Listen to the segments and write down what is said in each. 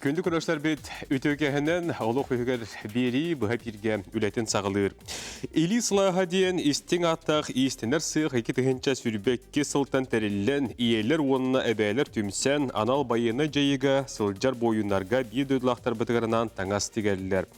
Күндү көрөөччүлэрбит үтүөкэһинэн олох үһүгэр биэрии быһа бииргэ үлэтин саҕалыыр. Илии сылааһа диэн истиҥ ааттаах иистэнэр сыах 2022 сылтан тэриллэн, ийэлэр уонна эбээлэр түмсэн, анал байыаннай дьайыыга сылдьар буойуннарга биир дойдулаахтарбытыгар анаан таҥас тигэллэр.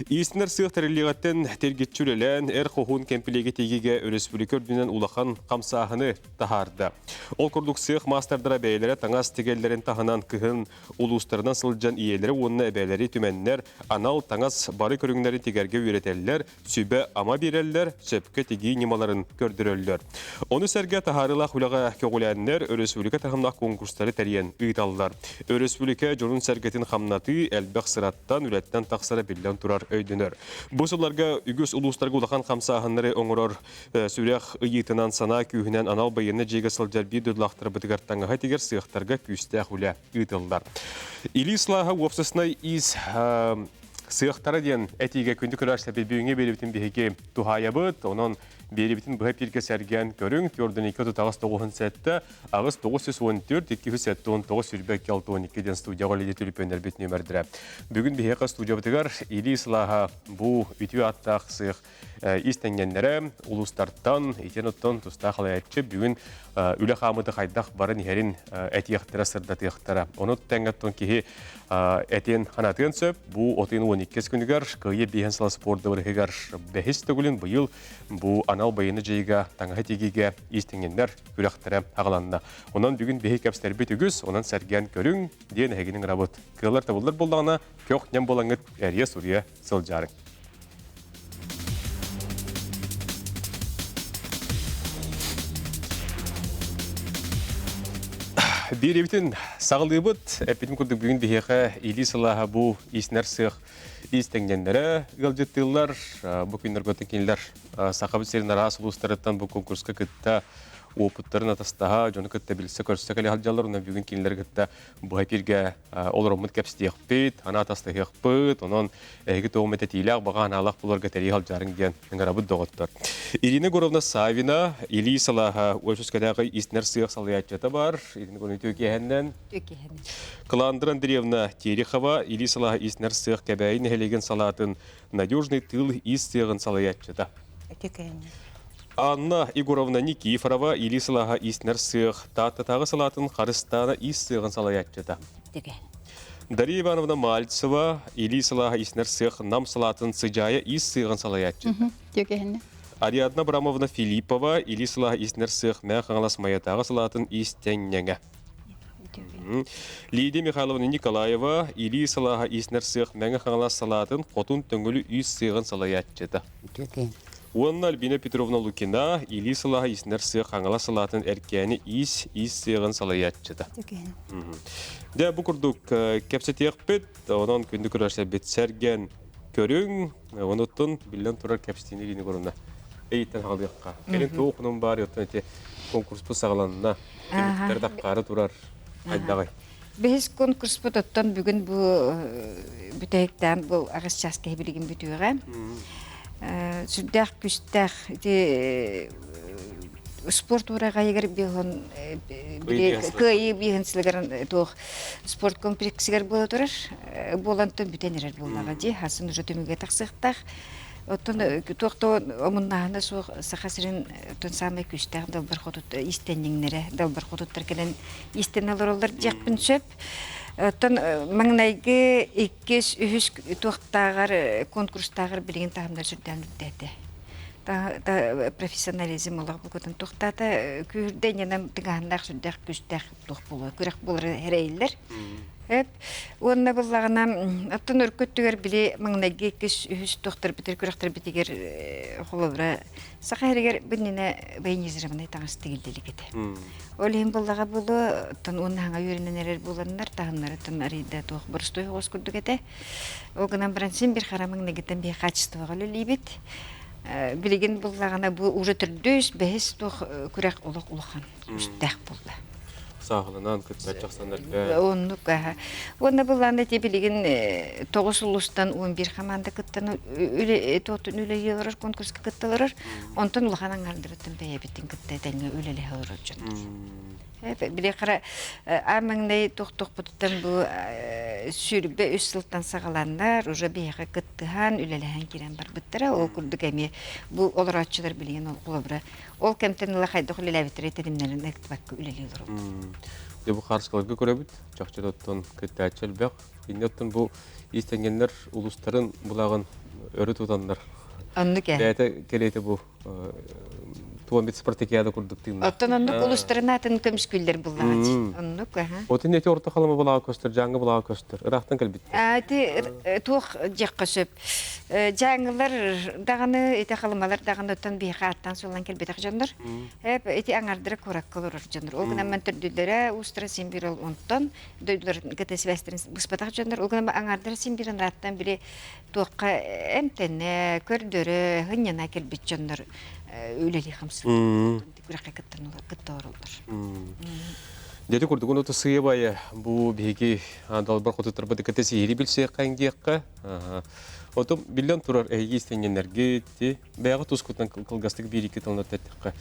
Иистэнэр сыах тэриллиэҕиттэн тиргиччи үлэлээн, эр хоһуун кэмпилиэги тигиигэ өрөспүүбүлүкэ үрдүнэн улахан хамсааһыны таһаарда. Ол курдук сыах маастардара бэйэлэрэ таҥас тигэллэрин таһынан кыһын улуустарынан сылдьан ийэлэри уонна эбээлэри түмэннэр анал таҥас бары көрүҥнэрин тигэргэ үөрэтэллэр, сүбэ-ама биэрэллэр, сөпкө тигии ньымаларын көрдөрөллөр. Ону сэргэ таһаарыылаах үлэҕэ көҕүлээннэр өрөспүүбүлүкэ таһымнаах конкурстары тэрийэн ыыталлар. Өрөспүүбүлүкэ дьонун-сэргэтин хамнатыы элбэх сыраттан, үлэттэн тахсара биллэн турар өйдөнөр. Бу сылларга үгүс улуустарга улахан хамсааһыннары оҥорор Сүрэх ыйыытынан санаа күүһүнэн анал байыаннай дьиэгэ сылдьар биир дойдулаахтарбытыгар таҥаһа тигэр сыахтарга күүстээх үлэ ыытыллар. Илии сылааһа уопсастыбаннай иис сыахтара диэн этиигэ күндү көрөөччүлэрбит бүгүҥҥү биэриибитин биһиги туһаайабыт. Онон биэриибитин быһа эпииргэ сэргээн көрүҥ. Түөрдэн 2 38 9 7 8 914 279 22 62 диэн студияҕа үлэлиир түлүпүөннэрбит нүөмэрдэрэ. Бүгүн биһиэхэ студиябытыгар Илии сылааһа бу үтүө ааттаах сыах Иистэнньэннэрэ улуустартан итиэн оттон тустаах халайааччы бүгүн үлэ хаамыыта хайдах баран иһэрин этиэхтэрэ, сырдатыахтара. Ону тэҥҥэ оттон киһи этиэн санатыан сөп. Бу отын 12 күнүгэр Кыайыы биэһин сыла спорт дыбарыһыгар бэһис төгүлүн быйыл бу анал байыаннай дьайыыга таҥаһы тигиигэ иистэнньэннэр күрэхтэрэ аҕаланна. Онон бүгүн биһи кэпсэтэрбит үгүс, онон сэргээн көрүҥ диэн эһигини ыҥырабыт. Кыаллар табыллар буоллаҕына, көх-ньэм буолаҥҥыт эрийэ-суруйа сылдьаарыҥ. Биэриэбитин саҕалыыбыт. Эппитим курдук бүгүн биһиэхэ илии сылааһа бу ииснэр сыах иис тэҥнэннэрэ ыалдьыттыыллар. Бу күннэргэ кинилэр Сахабыт сирин араас улуустарыттан бу конкурска кытта уопуттарын атастаһа, дьону кытта билсэ-көрсө кэлэ сылдьаллар. Онон бүгүн кинилэри кытта быһа эпииргэ олороммут кэпсэтиэхпит, аны атастаһыахпыт, онон эһиги туох этиилээх баҕа анаалаах буларга тэрийэ сылдьарыҥ диэн ыҥырабыт доҕоттор. Ирина Егоровна Савина, Илии салааһа Уочускатааҕы иистэнэр сыах салайааччыта бар. Ирина Егоровна үтүө Үтүө Кландра Андреевна Терехова, Илии салааһа иистэнэр сыах Кэбээйи нэһилиэгин салаатын Надежный тыл ис сыаҕын салайааччыта. Анна Егоровна Никифорова, Илии сылааһа иистэнэр сыах, Тааттатааҕы салаатын Харыстаана ис сыаҕын салайааччыта. Дария Ивановна Мальцева, Илии сылааһа иистэнэр сыах Нам салаатын Сыдьаайа ис сыаҕын салайааччыта. Ариадна Абрамовна Филиппова, Илии сылааһа иистэнэр сыах Мэҥэ Хаҥалас Майатааҕы салаатын иистэнньэҥэ. Лидия Михайловна Николаева, Илии сылааһа иистэнэр сыах Мэҥэ Хаҥалас салаатын Хотун Төҥүлү үүс сыаҕын салайааччыта. Уонна Альбина Петровна Лукина, Илии сылааһа иистэнэр сыах Хаҥалас салаатын Эркээни иис иис сыаҕын салайааччыта. Дьэ, бу курдук кэпсэтиэхпит, онон күндү көрөөччүлэрбит сэргэн көрүҥ, онуттан биллэн турар кэпсэтиини илиини көрүнэ эйиттэн хаалыахха. Кэлин туох хонун баар, оттон ити конкурспут саҕаланна. Түмүктэр таххаары турар хайдаҕый? Бэһис конкурспут оттон бүгүн бу бүтэһиктээн бу аҕыс чаас киһи билигин бүтүөҕэ. Сүрдээх күстээх ити спорт ураҕайыгар биһон кыайыы биһин сылыгар туох спорт комплексигар буола турар буолан бүтэн эрэр буоллаҕа дии хасын уже түмүгэ тахсыахтаах оттон туох да омуннааһына суох Саха сирин оттон саамай күүстээх далбар хотут иистэнньэҥнэрэ далбар хотуттар кэлэн иистэнэ олороллор диэхпин сөп. Оттон маҥнайгы иккис, үһүс туохтааҕар конкурстааҕар билигин таһымнар сүрдээн үрдээтэ. Профессионализм олох букатын туохтаата күүһүрдэ инньэнэн тыҥааһыннаах сүрдээх күүстээх туох буолуо күрэх буолара эрэйиллэр. Эп уонна буллаҕына оттон өркү өттүгэр били маҥнайгы иккис үһүс туохтарбытыгар күрэхтэрбитигэр холобура Саха сиригэр биннинэ военизированнай таҥас тигиллэ илик этэ. Ол иһин буллаҕа буолуо, оттон уонна хаҥа үөрэнэн эрэр буоланнар, таһыннарыттан арыйда туох боростуой оҕус курдук этэ. Ол гынан баран син бир хара маҥнайгыттан биһи качествоҕа үлэлиибит. Билигин буллаҕына бу уже төрдүс, бэһис туох күрэх олох улахан үстээх буолла. Сааһыланан кытта чахсан элбээн. Оннук аха. Уонна былаан эти билигин тоҕус улуустан 11 хамаанда кыттан үлэ туотун үлэлии олорор конкурска кытта олорор. Онтон улахан аҥаардырыттан бэйэбитин кытта тэҥҥэ үлэлэһэ олорор дьоннор. Били хара аан маҥнай туох-туохпутуттан бу 23 сылтан саҕаланнар, уже биһиэхэ кыттыһан, үлэлэһэн киирэн барбыттара. Ол курдук эмиэ бу олорооччулар билигин ол холобура ол кэмтэн ыла хайдах үлэлээбиттэрэ тэтимнэрин ыктыбакка үлэлии олоробут. Дьэ бу хаарыскаларга көрөбүт, чахчы оттон кыттааччы элбэх. Инне оттон бу иистэнньэннэр улуустарын былааҕын өрө тутаннар. Оннук ээ. Бэйэтэ кэриэтэ бу туомит спартакиада курдук тыыннаах. Оттон оннук улуустарын атын көмүскүүллэр буллаҕа. Оннук, аха. Отун эти орто халыма былааҕа көстөр, дьааҥы былааҕа көстөр. Ыраахтан кэлбиттэр. Ити туох дьиэххэ сөп. Дьааҥылар даҕаны, ити халымалар даҕаны оттон биһиэхэ ааттаан суоллан кэлбэтэх дьоннор. Эп ити аҥардара куоракка олорор дьоннор. Ол гынан төрдүлэрэ уустара син биир ол онтон дойдуларын кытта сибээстэрин быспатах дьоннор. Ол гынан аҥардара син биир анааттан били туохха эмтэнэ, көрдөрө, сынньана кэлбит дьоннор үлэлии хамсыы күрэххэ кыттан кытта олороллор. Дьэти курдук ону сыйыбайа бу биһиги далбар хотуттарбыт кытта сиһири билсиэххэ диэххэ. Отум биллэн турар эһиги истэнньэннэргит бэйэҕэ тускутунан кылгастык биир-икки тылынан эттэххэ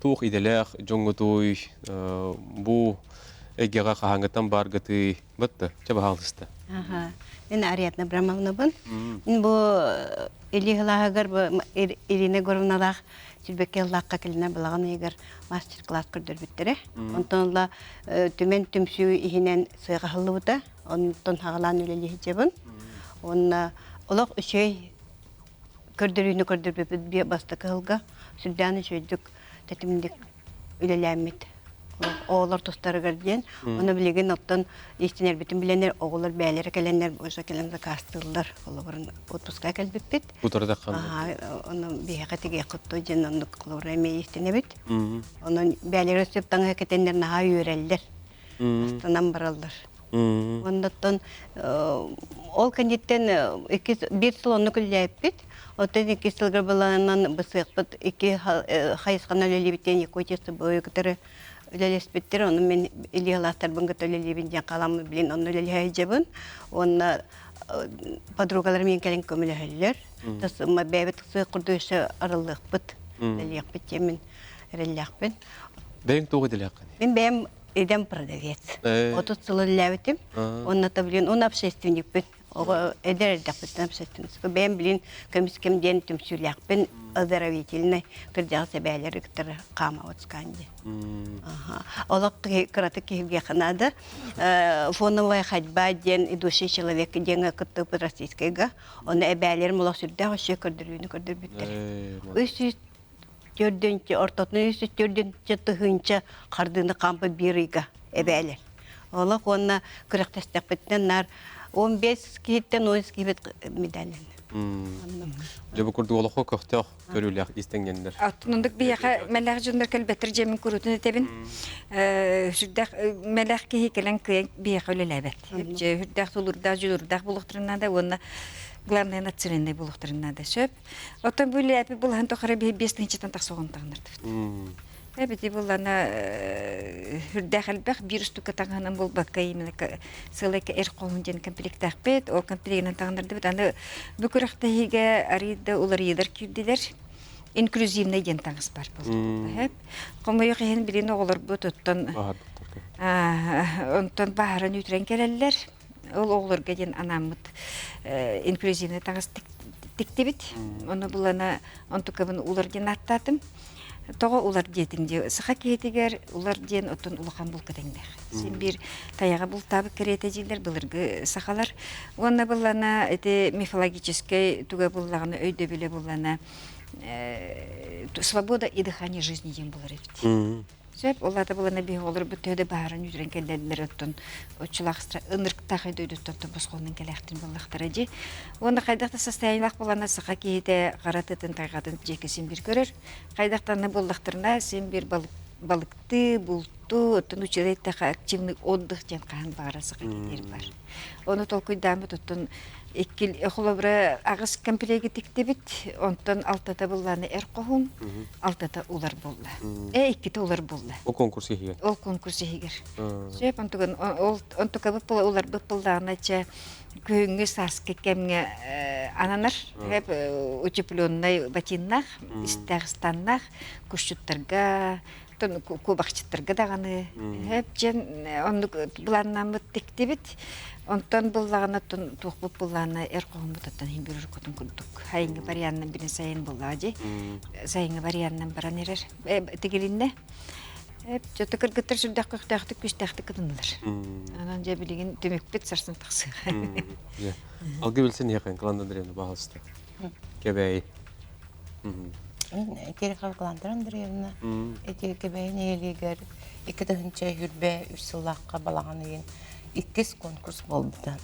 туох идэлээх дьоҥҥутуй бу эйгэҕэ хаһааҥҥыттан бааргытый Батта, чэ баһаалыста. Аха. Мин Ариадна Абрамовнабын. Мин бу Илии ылааһыгар бу Ирина Егоровналаах Сүлбэкки ыллаахха кэлинэ балаҕан ыйыгар мастер-класс көрдөрбүттэрэ. Онтон ыла түмэн түмсүү иһинэн сыаҕа аһыллыбыта. Онтон хаҕалаан үлэлии сылдьабын. Уонна олох үчүгэй көрдөрүүнү көрдөрбүппүт бастакы сылга сүрдээн үчүгэйдик тэтимник үлэлээммит оҕолор тустарыгар диэн ону билигин оттон иистэнэрбитин билэннэр оҕолор бэйэлэрэ кэлэннэр уже кэлэн заказтыыллар холобурун отпуска кэлбиппит ону биһиэхэ тигиэххит диэн оннук холобура эмиэ иистэнэбит онон бэйэлэрэ сөп таҥаһы кэтэннэр наһаа үөрэллэр астынан бараллар Оннуттан ол кэнниттэн икки биир сыл оннук үлэлээппит. Оттон икки сылга былаанынан бысыахпыт икки хайысханан үлэлиибит диэн Якутия СБУ кытары үлэлэспиттэр. Ону мин илиилаахтарбын кытта үлэлиибин диэн халаммын билин онно үлэлэһэ сылдьабын. Уонна подругаларым миин кэлин көмөлөһөллөр. Тас бэйэбит сыах курдук өссө арыллыахпыт, үлэлиэхпит диэн мин эрэллээхпин. Бэйэҥ туох идэлээххиний? Мин бэйэм Идэм продавец. 30 сыл үлэлээбитим. Уонна блин, он общественникпин. Оҕо эдэр эрдэхпиттэн общественник. Бэйэм билин көмүскэм диэн түмсүүлээхпин оздоровительный кырдьаҕас эбээлэри кытары хаамабыт сканди. Олох кыратык киһиргиэххэ наада. Фоновая ходьба диэн идущий человек диэҥҥэ кыттыппыт российскайга. Ону эбээлэрим олох сүрдээх өссө көрдөрүүнү көрдөрбүттэр. 300 төрдүнчэ ортотун үс төрдүнчэ тыһыынча хардыыны хаампыт биир ыйга эбээлэр. Олох уонна күрэхтэстэхпитинэн наар 15 киһиттэн 10 киһибит медаллэннэ. Дьэ бу курдук олоххо көхтөөх көрүүлээх истэҥнэннэр. Оттон биһиэхэ мэлээх дьоннор кэлбэттэр дьиэмин куруутун этэбин. Сүрдээх мэлээх киһи кэлэн кыайан биһиэхэ үлэлээбэт. Сүрдээх тулуурдаах, дьулуурдаах буолуохтарын наада уонна главное национальнай буолуохтарын наада. Сөп. Оттон бу үлээпи булаһын тухары биһи 5 тыһыынчаттан тахса оҕону таҥнардыбыт. Эбити буллана үрдээх элбэх биир устука таҥаһынан буолбакка именно сылайка эр хоһун диэн комплектаахпыт. Ол комплегынан таҥнардыбыт. Аны бу күрэхтэһиигэ арыый да уларыйыылар киирдилэр. Инклюзивный диэн таҥас бар буолла. Хомойуох иһин билин оҕолорбут оттон онтон бааһыран үтүрэн кэлэллэр. Ол оҕолорго диэн анааммыт инклюзивный таҥас тиктибит. Ону булана онтукабын улар диэн ааттаатым. Тоҕо улар диэтиҥ дии. Саха киһитигэр улар диэн оттон улахан булка тэҥнээх. Син биир тайаҕа бултаабыт кэриэтэ дииллэр былыргы сахалар. Уонна буллана ити мифологическай туга буллаҕына өйдөбүлэ буллана свобода и дыхание жизни диэн булар эбит. Сөп, ол аата булана биһи олорбут төһө да баһарын үүрэн кэллэллэр оттон оччолоох ынырыктаах дойдуттан босхолонон кэлээхтин буоллахтара дии. Уонна хайдах да состояниелаах буолана саха киһитэ хара тытын тайҕатын дьиэкэ син биир көрөр. Хайдах даҕаны буоллахтарына син биир балыктыы, бултуу, оттон учугэй активный отдых диэн хаһан баҕарар саха киһитигэр бар. Ону толкуйдааммыт оттон икки холобура аҕыс комплеги тиктибит, онтон алтата быллааны эр хоһун, алтата улар буолла. Иккитэ улар буолла. Ол конкурс иһигэр. Ол конкурс иһигэр. Сөп, онтугун ол онтукабыт уларбыт буллаҕына чэ күһүҥҥү сааскы кэмҥэ ананар утепленный ботиннаах, истээх станнаах кусчуттарга, Оттон куобахчыттарга даҕаны эп дьэн оннук былааннааммыт тиктибит. Онтон буллаҕына оттон туохпут буллаана эр хоһуммут оттон иһин бүрүр кутун курдук. Сайыҥҥы варианнан били сайын буллаҕа дии. Сайыҥҥы варианнан баран эрэр. Тигилиннэ. Чото кыргыттар сүрдээх көхтөөхтүк күстээхтик кытыннылар. Онон дьэ билигин түмүкпүт сарсын тахсыаҕа. Алгы билсин иһэхэн Клан Андреевна баһалыста. Кэбээйи. Мин Терехова Клантра Андреевна ити Кэбээйи нэһилиэгэр 2023 сыллаахха балаҕан ыйын иккис конкурс буолбута.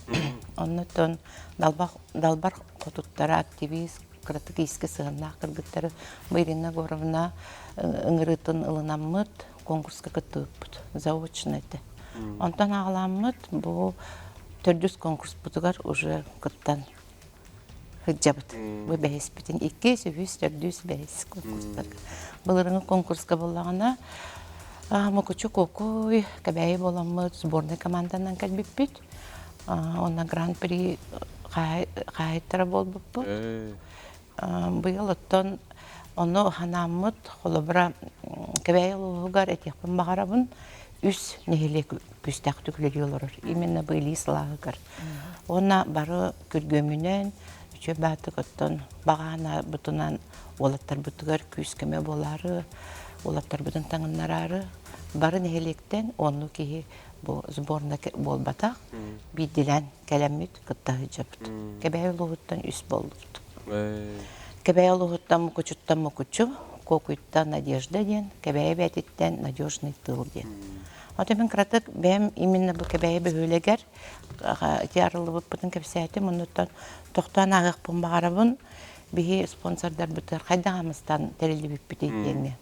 Оннуттан далбар хотуттара активист кыратык иискэ сыһыаннаах кыргыттары Ирина Егоровна ыҥырыытын ылынаммыт конкурска кыттыбыппыт заочно этэ. Онтон аҕаламмыт бу төрдүс конкурспутугар уже кыттан сылдьабыт. Бу бэһиспитин иккис, үһүс, төрдүс, бэһис конкурстарга. Былырыҥҥы конкурска буоллаҕына Мукучу Куокуй, Кэбээйи буоламмыт сборнай команданан кэлбиппит. Уонна гран-при хаһаайыттара буолбуппут. Быйыл оттон ону ханааммыт, холобура, Кэбээйи улууһугар этиэхпин баҕарабын, үс нэһилиэк күүстээхтик үлэлии олорор. Именно быылыы сылааһыгар. Уонна бары күргүөмүнэн, үчүгэй баатык оттон баҕаанабытынан уолаттарбытыгар күүс-көмө буолаары, уолаттарбытын таҥыннараары, бары нэһилиэктэн оннук киһи бу сборная буолбатах, биирдилээн кэлэммит кытта сылдьабыт. Кэбээйи улууһуттан үс буоллубут. Кэбээйи улууһуттан Мукучуттан Мукучу, Куокуйтан Надежда диэн, Кэбээйи бээтиттэн Надежный тыл диэн. Оттон мин кыратык бэйэм именно бу Кэбээйи бөһүөлэгэр ити арыллыбыппытын кэпсээтим. Оннуттан тохтоон ааһыахпын баҕарабын. Биһи спонсордарбытыгар хайдах амыстаан тэриллибиппитий диэҥҥэ.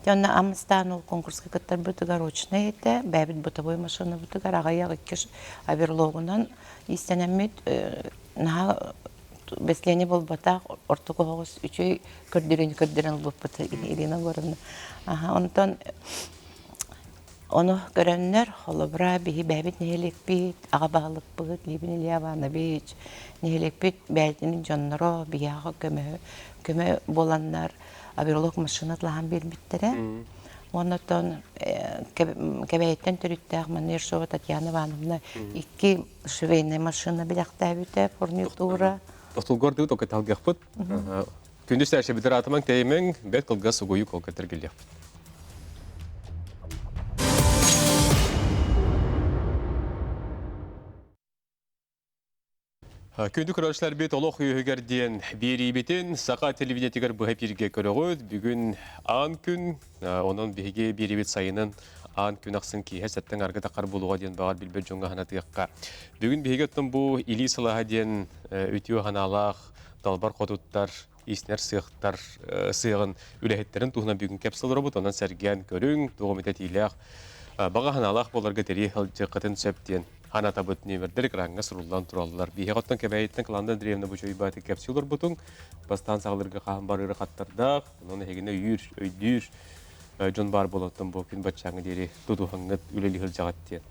Онно амыстаан ол конкурска кыттарбытыгар очнай этэ, бэйэбит бытовой машинабытыгар аҕыйах икки оверлогунан иистэнэммит наһаа бэслиэнньэ буолбатах, ортоку оһоҕос үчүгэй көрдөрүүнү көрдөрөн ылбыппыт Ирина Егоровна. Онтон ону көрөннөр, холобура, биһи бэйэбит нэһилиэкпит, аҕа баһылыкпыт Либин Илья Иванович, нэһилиэкпит бэйэтин дьонноро биһиэхэ көмө көмө буоланнар оверлок машина атлаһан биэрбиттэрэ. Уонна оттон Кэбээйиттэн төрүттээх Манершова Татьяна Ивановна икки швейная машина бэлэхтээбитэ, фурнитура. Тохтулгор дуу тока талгыахпыт. Күндүс тәші битер атымаң теймең, бет кылга сугуйу колка тергелиэхпит. Күндү көрөөччүлэрбит олох үөһүгэр диэн биэриибитин Саха телевидениетигэр быһа эфиргэ көрөҕүт. Бүгүн аан күн, онон биһиги биэриибит сайынын аан күн ахсын киэһэ сэттэн аргы тахар буолуоҕа диэн баҕар билбэт дьоҥҥо санатыахха. Бүгүн биһиги оттон бу илии сылааһа диэн үтүө санаалаах далбар хотуттар, иистэнэр сыахтар сыаҕын үлэһиттэрин туһунан бүгүн кэпсэл оробут. Онон сэргээн көрүҥ, туох эмит этиилээх, баҕа санаалаах буоларга тэрийэ сылдьыаххытын сөп диэн Ханатабыт нүөмэрдэр экраҥҥа суруллан тураллар. Биһиэхэ оттон Кэбээйиттэн Кланда Андреевна Бучуйбааты кэпсии олорбутуҥ. Бастаан саҕалыырга хаһан барыыры хаттардаах, онон эһигини өйүүр, өйдүүр дьон баар буолуоттан бу күн баччааҥҥа диэри тутуһаҥҥыт үлэлии сылдьаҕыт диэн.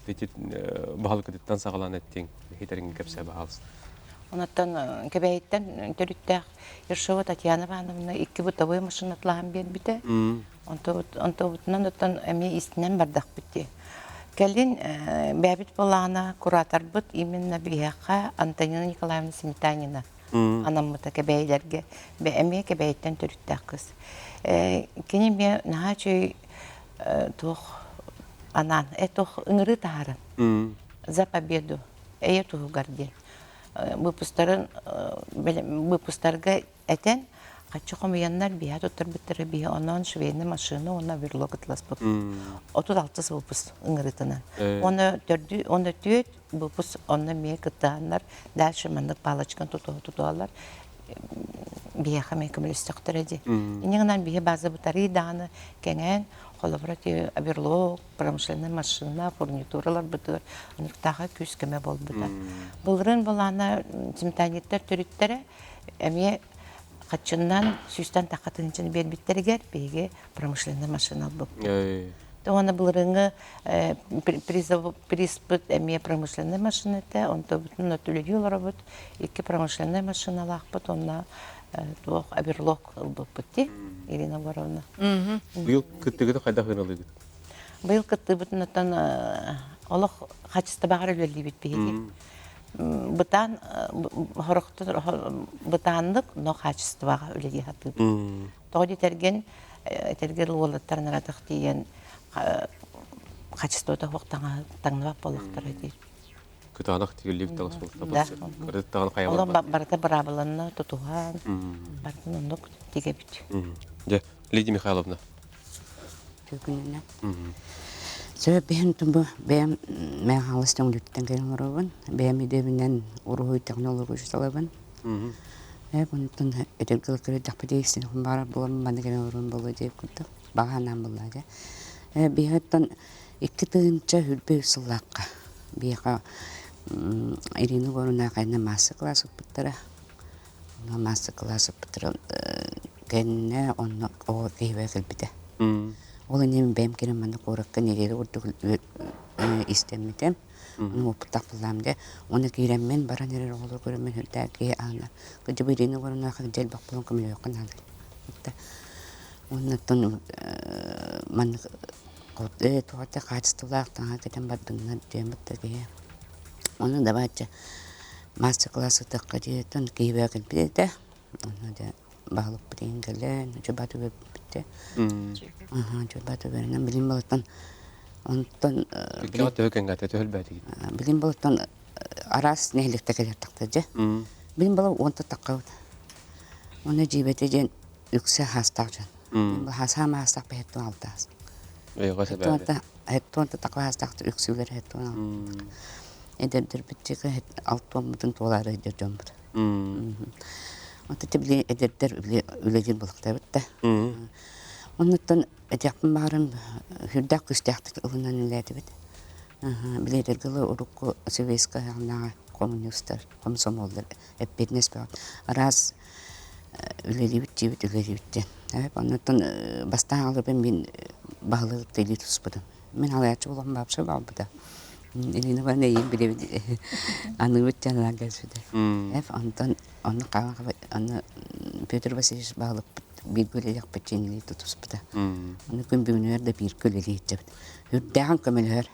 Ити баһылыкытыттан саҕалаан эттиҥ, иһитэриҥ кэпсээ баһаалыста. Онуттан Кэбээйиттэн төрүттээх Ершова Татьяна Ивановна икки бытовой машинатлаһан биэрбитэ. Онтубутунан оттон эмиэ истинэн бардахпыт дии. Кэлин бэйэбит былаана кураторбыт именно биһиэхэ Антонина Николаевна Сметанина анаммыта кэбээйилэргэ эмиэ кэбээйиттэн төрүттээх кыыс. Кини эмиэ наһаа үчүгэй туох анаан туох ыҥырыы таһааран за победу эйэ туһугар диэн выпустарын выпустарга этэн хаччы хомуйаннар биһа туттарбыттара биһи онон швейный машина уонна оверлок ытласпыт 36 выпуск ыҥырытынан уонна төрдү уонна түөрт выпуск онно эмиэ кыттааннар дальше маннык палочканы тутуһа тутуһалар биһиэхэ эмиэ көмөлөстөхтөрө дии инньэ гынан биһи база бытарыы даҕаны кэҥээн холобура ти оверлок промышленнай машина фурнитураларбытыгар ынырыктааҕа күүс көмө буолбута былырыын былаана симтаниттар төрүттэрэ Эмиэ хаччыннан сүүстэн тахха тыһыынчаны биэрбиттэригэр биһиги промышленнай машина ылбыппыт. Уонна былырыыҥҥы призпыт эмиэ промышленнай машина этэ, онтубутун үлэлии олоробут. Икки промышленнай машиналаахпыт уонна Туох оверлок ылбыппыт дии, Ирина Егоровна. Быйыл кыттыгыты хайдах ыналыгыт? Быйыл кыттыыбытын олох хачыстыбаҕар үлэлиибит биһиги. Бытаан хорохтор бытааннык, но хаачыстыбаҕа үлэлии сатыыбыт. Тоҕо диэтэргин этэргэр уолаттар наратах тиийэн хачыстыбата суох таҥныбат буоллахтара дии. Кытаанах тигиллибит таҥас буолта. Кырыттаҕын хайа Олох барыта быраабыланна тутуһан, барытын оннук тигэбит. Дьэ, Лидия Михайловна. Түкүнүнэн. Сөп биһин тумбу бэйэм мэ хаҥалас төҥүлүттэн кэлэн олоробун. Бэйэм идэбинэн уруһуй технология учууталабын. Ээ онтон этэргэ көрдөөхпүт истин баар буолан манна кэлэн олорон буолуо диэбит курдук баҕа санаам буолла дьэ. Ээ биһиэттэн 2 023 сыллаахха биһиэхэ Ирина Егоровна хайна мастер-класс ыппыттара. Мастер-класс ыппыттара кэннэ онно оҕо киһибэ кэлбитэ. Ол иннинэ бэйэм кэлэн манна куоракка нэдиэлэ курдук истэммитим. Ону уопуттаах буллаам дэ. Уонна киирэммин баран эрэр оҕолору көрөммүн үрдээх киһи аана. Кырдьык Ирина Егоровна кырдьа элбэх буолан көмөлөһүөххэ наада. Уонна маннык туохта хаачыстыбалаах таҥаһа кэтэн бардыннар диэн бытта киһи. Ону давайте мастер-класс ытыахха диэтэн киһибэ кэлбит этэ. Онно дьэ баһылыкпыт иһин кэлэн чубат үбэппиттэ. Аха чубат үбэринэн билим балыттан онтон Иккиҕэ төһө кэҥээтэ төһөлбөөтүгүт? билим балыттан араас нэһилиэктэ кэлэр тахта дьэ. Билим бала уонта таххабыт. Онно дьиибэтэ диэн үксэ хаастаах дьон. Саама хаастаах бэһэттэн алтаас. Хэттуонта таква хаастаах үксүүлэр хэттуон алтаах. Эдэрдэрбит чека алтуоммутун туолаары эдэр дьоммут. Онто били эдэрдэр үлэлиир булуктабыт да. Оннуттан этиэхпин баҕарым сүрдээх күүстээхтик ылынан үлэлээтибит. Били эдэргэ урукку советскай аҕынаҕа коммунистар, комсомоллар эппиэтинэс бөҕө. Араас үлэлиибит диибит, үлэлиибит диэн. Оннуттан бастаан алыбын мин баһылык илии туспутум. Мин алаяччы буолан баапса баалбыта. Илиини баран эйиин билэбит аныыбыт диэн анаан кэлсибитэ. Онтон онно аны Петр Васильевич баһылыкпыт бииргэ үлэлиэхпит диэн илии тутуспута. Аны күн бүгүнүгэр да бииргэ үлэлии сылдьабыт. Үрдээҕин көмөлөһөр.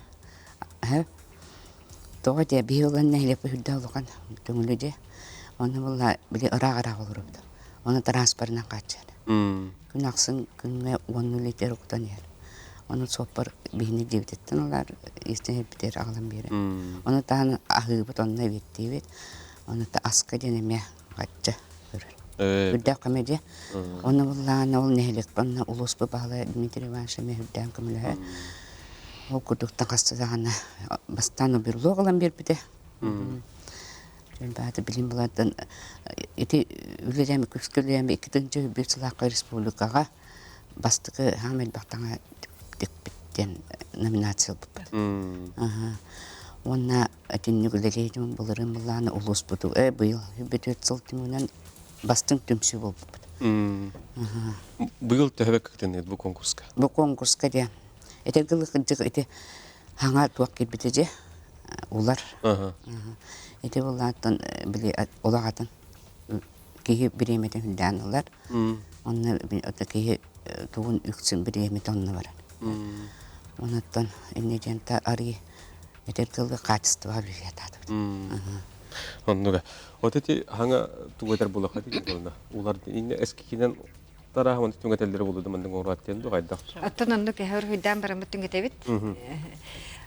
Тоҕо диэ биһи ылан нэһилиэкпит үрдээх улахан көҥүлү дьэ. Онно буолла били ыраах-ыраах олоробут. Ону транспорынан хааччыйар. Күн ахсын күҥҥэ уоннуу литр кутан иһэр. Ону суоппар биһини дьиэбититтэн ылар, истэн иһэрбитигэр аҕалан биэрэр. Ону таһынан аһыыбыт, онно эбиэттиибит. Ону аска диэн эмиэ хачча көрөр. Үрдээх көмө дьэ. Ону буллаҕына ол нэһилиэк онно улууспут баһылыга Дмитрий Иванович эмиэ үрдээн көмөлөһөр. Ол курдук таҥаста даҕаны бастаан берлог ылан биэрбитэ. Баата билим булантан ити үлэлээн күскэ үлэлээн 2001 сылаахха республикаҕа бастакы хаам элбэх таҥа тикпит диэн номинация ылбыппыт. Уонна итинник үлэлиирим былырыын былааны улууспуту э быйыл бүтүөт сыл түмүгүнэн бастыҥ түмсүү буолбуппут. Быйыл төһө кыттынныгыт бу конкурска? Бу конкурска диэн Этэргэ дылы кырдьык ити хаҥа туох киирбитэ дьэ улар. Ити буоллааттан били олох атын киһи бириэмэтин үрдээн ылар. Онно киһи тугун үксүн бириэмэтэ онно барар. Онуттан инньэ диэн арыы этэр тылы хаачыстыбаҕа үлэлиэтаатыбыт. Оннуга. Вот эти хаҥа тугу этэр булаха улар инне эскикинен Тарааһыман түҥэтэллэрэ буолуо да маннык оҥоруот диэн дуо хайдах? Оттон оннук эһэ уруһуйдаан бараммыт түҥэтэбит.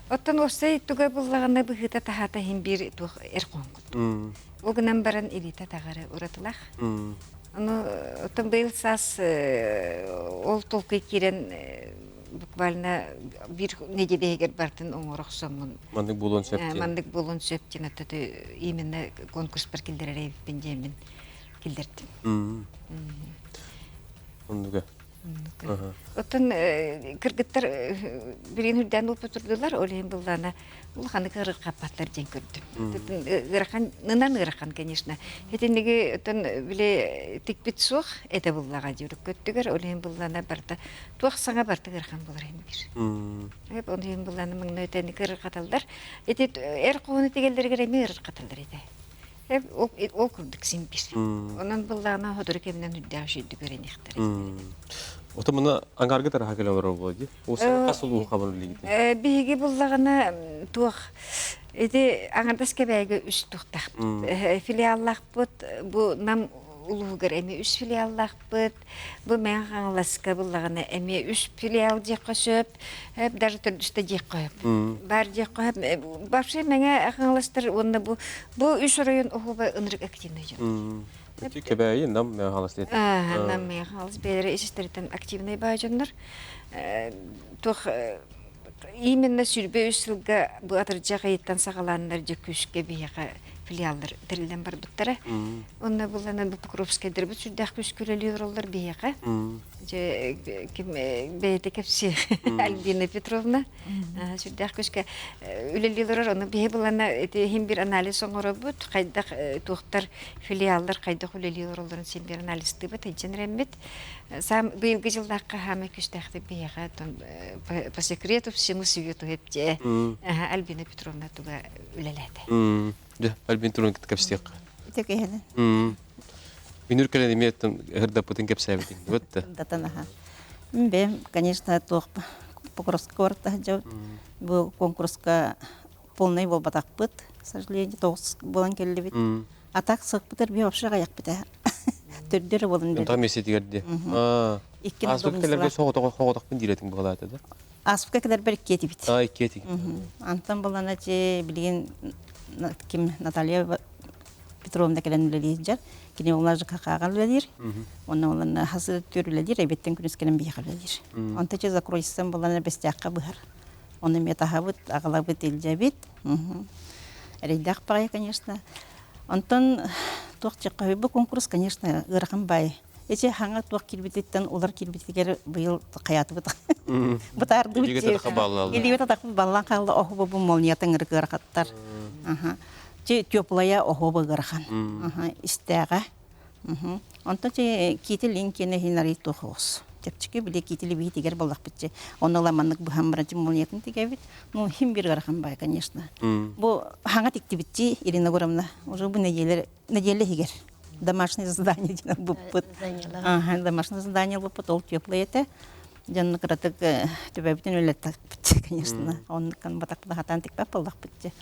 Оттон уопсай туга буллаҕына быһыыта таһаата иһин биир туох эр хоһоҥкут. Ол гынан баран илиитэ таҕары уратылаах. Ону оттон быйыл саас ол толкуй киирэн буквально биир нэдиэлэ иһигэр барытын оҥоро охсоммун Маннык буолуон сөп диэн. Маннык буолуон сөп диэн оттон именно конкурспар киллэрэр эбиппин диэммин киллэрдим. Оннуга. Оттон кыргыттар билигин үрдээн уопутурдулар, ол иһин быллаана улаханнык ыарырҕаппаттар диэн көрдүм. Ыарахан, нынан ыарахан, конечно. Итинниги оттон били тикпит суох этэ буллаҕа диир көттүгэр, ол иһин быллаана барыта туох саҥа барыта ыарахан буолар иһин биир. Ол иһин быллаана маҥнай өтөник ыарырҕаталлар. Ити эр хоһуну тигэллэригэр эмиэ ыарырҕаталлар этэ. Ол курдук син бир. Онон быллаана сотору кэминэн үрдээх үчүйдүк үөрэниэхтэрэ. Ото мына аңаргы тараха келе олорор буолла дии. Ол хас улууһу хабан үллигитин? Биһиги буллаҕына туох ити аҥардас кэбээгэ үс туохтаахпыт. Филиаллаахпыт бу Нам улууһугар эмиэ үс филиаллаахпыт. Бу Мэҥэ Хаҥаласка буллаҕына эмиэ үс филиал диэххэ сөп. Даже төрдүстэ диэххэ сөп. Бар диэххэ сөп. Вообще Мэҥэ Хаҥаластар уонна бу бу үс оройуон оһуоба ынырык активный дьон. Ити Кэбээйи Нам Мэҥэ Хаҥалас диэтэ. Нам Мэҥэ Хаҥалас бэйэлэрэ ис-истэриттэн активный баа дьоннор. Туох именно 23 сылга бу атырдьах ыйыттан саҕалааннар дьэ күүскэ биһиэхэ филиаллар тэриллэн барбыттара. Онно буллана бу Покровскайдарбыт сүрдээх күүскэ үлэлии олороллор биһиэхэ. Дьэ ким бэйэтэ кэпсиэ Альбина Петровна сүрдээх күүскэ үлэлии олорор. Ону биһи булана ити иһин бир анализ оҥоробут. Хайдах туохтар филиаллар хайдах үлэлии олороллорун син бир анализтыыбыт илдьэн эрэммит. Сам быйылгы дьыллаахха хаамай күүстээхтик биһиэхэ по секрету всему свету эптиэ Альбина Петровна туга үлэлээтэ. Дьэ, Альбина Петровна кэпсиэххэ. Ити киһини. Үнүр кэлэн эмиэ ырдаппытын кэпсээбитиҥ. Вот да. Датан аха. Бэм, конечно, туох Покровскка барта бу конкурска полный буолбатахпыт, к сожалению, тоҕус буолан кэллибит. А так сыкпытар би вообще гаякпыта. Төрдөр болун Онтон мессетигэр ди. Икки Ааспыт кэлэргэ соҕотохпун диирэтиҥ быһалаата да. Ааспыкка кэлэрбэр иккиэтибит. А, иккиэтигит. Антон булана че билигин ким Наталья Петровна кэлэн үлэлиир Кини улар ЖКХ-га үлэлиир. Онно улан хасы түр үлэлиир, эбиттен күнүс кэлэн биһиэхэ үлэлиир. Онто че закройсан булана бестяхха быһар. Ону эмиэ таһабыт, аҕалабыт, илдьэбит. Эрэйдээх баҕайы, конечно. Онтон туох чеххөһүйбү конкурс, конечно, ыарахан баай. Эчи хаҥа туох киирбититтэн улар киирбитигэр быйыл хайаатыбыт. Бытаардыбыт. Илиибит атахпыт баллан хаалла оһубу бу молниятын ырык ыарахаттар. Чи теплая оһуба ыарахан. Истээҕэ. Онтон чи киитил инкиэнэ иһин арый туох оҕус. Чэпчэки били киитили биһитигэр баллахпытчы. Онно ыла маннык быһан баран молниятын тигэбит. Ну, хим бир ыарахан бай, конечно. Бу хаҥа тиктибитчи Ирина Егоровна. Уже бу неделя неделя иһигэр домашнее задание диэн ылбыппыт. Ага, домашнее задание ылбыппыт, ол теплый этэ. Дьонно кыратык төбөбүтүн үлэттахпыт, конечно. Оннуккан батахпыт хатаан тикпэт буоллахпыт.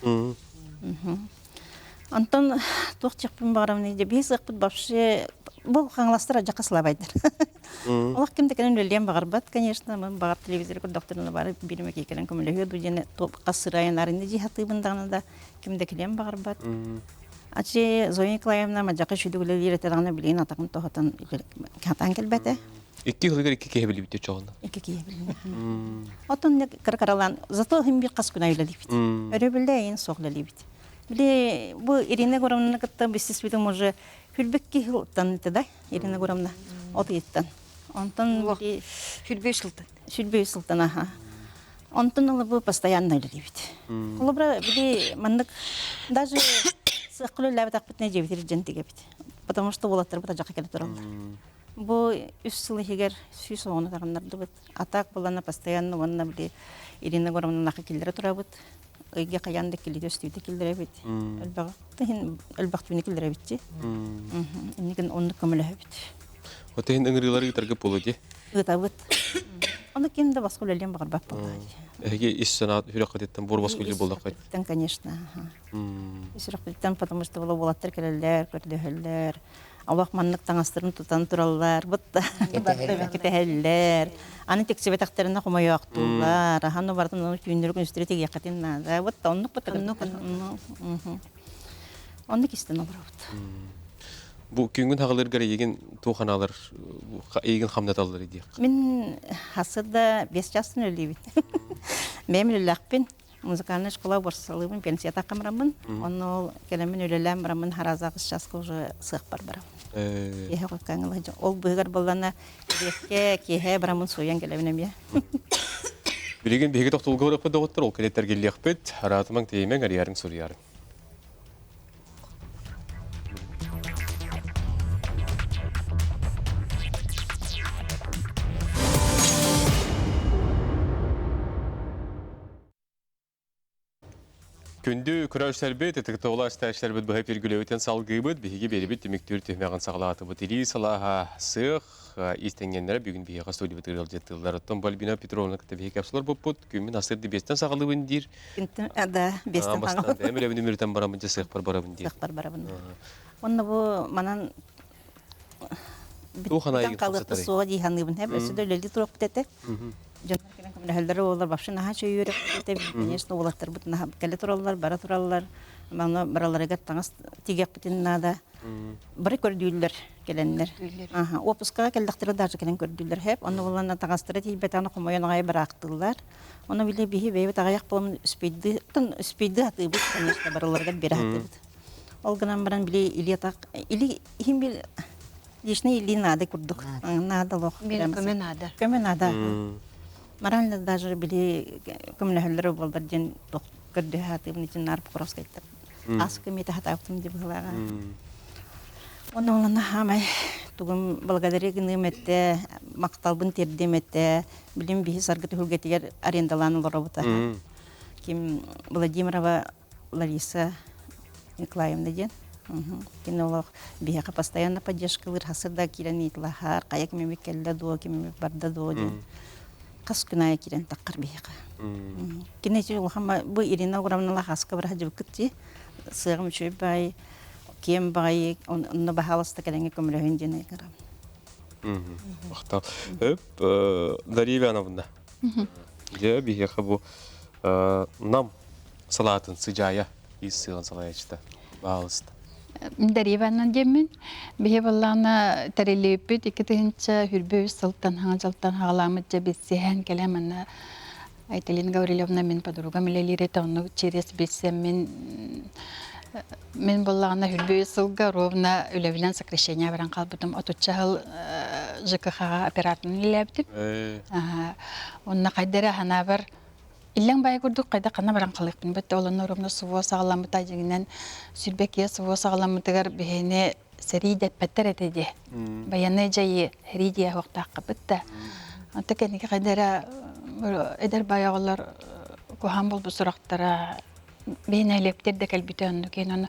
Онтон туох чехпин баҕарамын дьэ биһи сыахпыт вообще бу хаҥаластар адьака слабайдар. Олох ким да кэлэн үлэлиэн баҕарбат, конечно, мин баҕар телевизор көрдөхтөрүнэ бары биирим кэлэн көмөлөһүө дуу диэн хас сырайын арынны дии хатыыбын даҕаны да ким да кэлиэн баҕарбат. Ачи Зоя Николаевна мадьака шүдүк үлэлиир этэ даҕаны билигин атаҕын тоһутан хатаан кэлбэтэ. Икки сылыгар икки киһи билбит чоҕуна. Икки киһи билбит. Отон кыра-кыралаан зато хим бир хас күн үлэлиибит. Өрөбүллэ эйин суох үлэлиибит. Били бу Ирина Егоровнаны кытта билсиспитим уже хүрбүк киһи ылтан да Ирина Егоровна от ыйыттан. Онтон Хүрбүй сылтан. Сүрбүй сылтан аха. Онтон ыла бу постоянно үлэлиибит. Холобура били маннык даже сыахкыл үлэлээбэтэхпитинэ дьиэбитигэр дьэн тигэбит. Потому что уолаттарбыт адьака кэлэ тураллар. Бу үс сыл иһигэр 110 таҕыннардыбыт. А так булана постоянно уонна били Ирина Егоровна киллэрэ турабыт. Ыйга хайаан да килиде өстүүтэ киллэрэбит. Элбэх элбэх түүнү киллэрэбитчи. Инникин оннук көмөлөһөбүт. Отehen ыҥырыылары ыытарга буолуо дии. Ыытабыт. Ону ким да басқа үлэлиэн баҕарбат буоллаҕа дии. Эһиги ис санаат сүрэххититтэн буор басқа үлэлиир буоллаххыт. конечно. Ис сүрэхпититтэн, потому что уолаттар кэлэллэр, көрдөһөллөр. Олох маннык таҥастарын тутан тураллар, бытта кэтэһэллэр. Аны тиксибэтэхтэринэ хомойоохтууллар. Ахан барытын ону түүннэри күнүстэри тигиэххитин наада. Бытта оннук бытта оннук оннук истэн олоробут. Бу күнгүн хаҕылыргар эйигин туох анаалар эйигин хамнаталлар диэх. Мин хасыда бес частын өлүүбүт. Бэйэм үлэлээхпин. Музыкальная школа борсалыыбын пенсията хамраммын. Онно ол кэлэммин үлэлээн бараммын харазаҕыс часка уже сыахпар барам. Киэһэ хоккаҥылы ол быһыгар боллана киэһэ киэһэ бараммын суйан кэлэбин эмиэ. Билигин биһиги тохтуулга барыахпыт доҕоттор, ол кэлиттэргиллиэхпит, араатымаҥ тиийимэҥ, арыйарыҥ суруйарыҥ. Күндү көрөөччүлэрбит, ытыктабыллаах истээччилэрбит быһа пиргүлэбитин салгыыбыт. Биһиги биэрибит түмүктүүр түһүмэҕин саҕалаатыбыт. Илии салааһа сыах иистэнньэннэрэ бүгүн биһиэхэ студиябытыгар ыалдьыттыыллар. Оттон Бальбина Петровна кытта биһиги кэпсэлэр буппут. Күммүн асыр биэстэн саҕалыыбын диир. Да, биэстэн саҕалыыбын. Бэйэм үлэбин үмүрүтэн бараммын, дьэ сыахпар барабын диир. Сыахпар барабын. Онно бу манан Туох хаалыахпыт суоҕа дии саныыбын. Өссө да үлэлии туруохпут этэ. Дьоннор кэлэн көмөлөһөллөрө буоллар вообще наһаа үчүгэй үөрэхпит этэ. Конечно, уолаттарбыт наһаа кэлэ тураллар, бара тураллар. Манна бараларыгар таҥас тигиэхпитин наада. Бары көрдүүллэр кэлэннэр. Аха, уоппускаҕа кэллэхтэрэ даже кэлэн көрдүүллэр хэп. Онно буланна таҥастара тиийбэтэҕинэ хомойон аҕай бараахтыыллар. Ону били биһи бэйэбит аҕыйах буолан спидды, спидды хатыыбыт, конечно, барыларыгар биэрэ хатыыбыт. Ол гынан баран били или атах или иһин бил личный или надо курдук. Надо лох. Көмө надо. Көмө надо. Морально даже били көмөлөһөллөрө буолдар диэн көрдөһө хатыыбын итин нар Покровскайтар. Ас көмөтө хатаабытым ди быһылааҕа. Онно олана хаамай тугум благодаря гыныым этте, макталбын тиэрдиэм этте. Билим биһи саргы түһүлгэтигэр арендалаан олоробута. Ким Владимирова Лариса Николаевна диэн. Кини олох биһиэхэ постоянно поддержкалыыр хасыр да киирэн ыйыталаһар, хайа кимимит кэллэ дуо, кимимит барда дуо диэн. Хас күн аайы киирэн таххар биһиэхэ. Кини ити улахан бу Ирина Егоровналаах хаска бара сылдьыбыккыт дии. Сыаҕым үчүгэй баай, киэм баҕайы, онно баһаалыста кэлэҥҥэ көмөлөһүн диэн ыйытарам. Махтал. Өп, Дарья Ивановна. Дьэ, биһиэхэ бу Нам салаатын сыдьаайа ис сыалын салайааччыта баалыста. Дарья Ивановна диэммин. Биһи баллаана тэриллибиппит 2023 сылтан хаҥа дьылтан хаҕаламмыт дьэ билсиһэн кэлэн манна Айталина Гаврильевна мин подругам үлэлиир этэ оннук через билсэммин мин буоллаҕына хүрбүү сылга ровно үлэбинэн сокращение баран хаалбытым отучча сыл ЖКХ-ҕа операторынан үлэлээбитим онно хайда эрэ санаабар иллэҥ баайы курдук хайда ханна баран халыахпын бэтте ол онно ровно СВО саҕаламмыта дьиҥинэн сүрбэкиэ СВО саҕаламмытыгар биһини сэрии дэппэттэр этэ дии байыаннай дьайыы сэрии диэ суохтааххыпыт да онто кэнники хайда эрэ эдэр баай оҕолор куһаҕан буолбут сурахтара бэйнэлиэптэр да кэлбитэ оннук иһин ону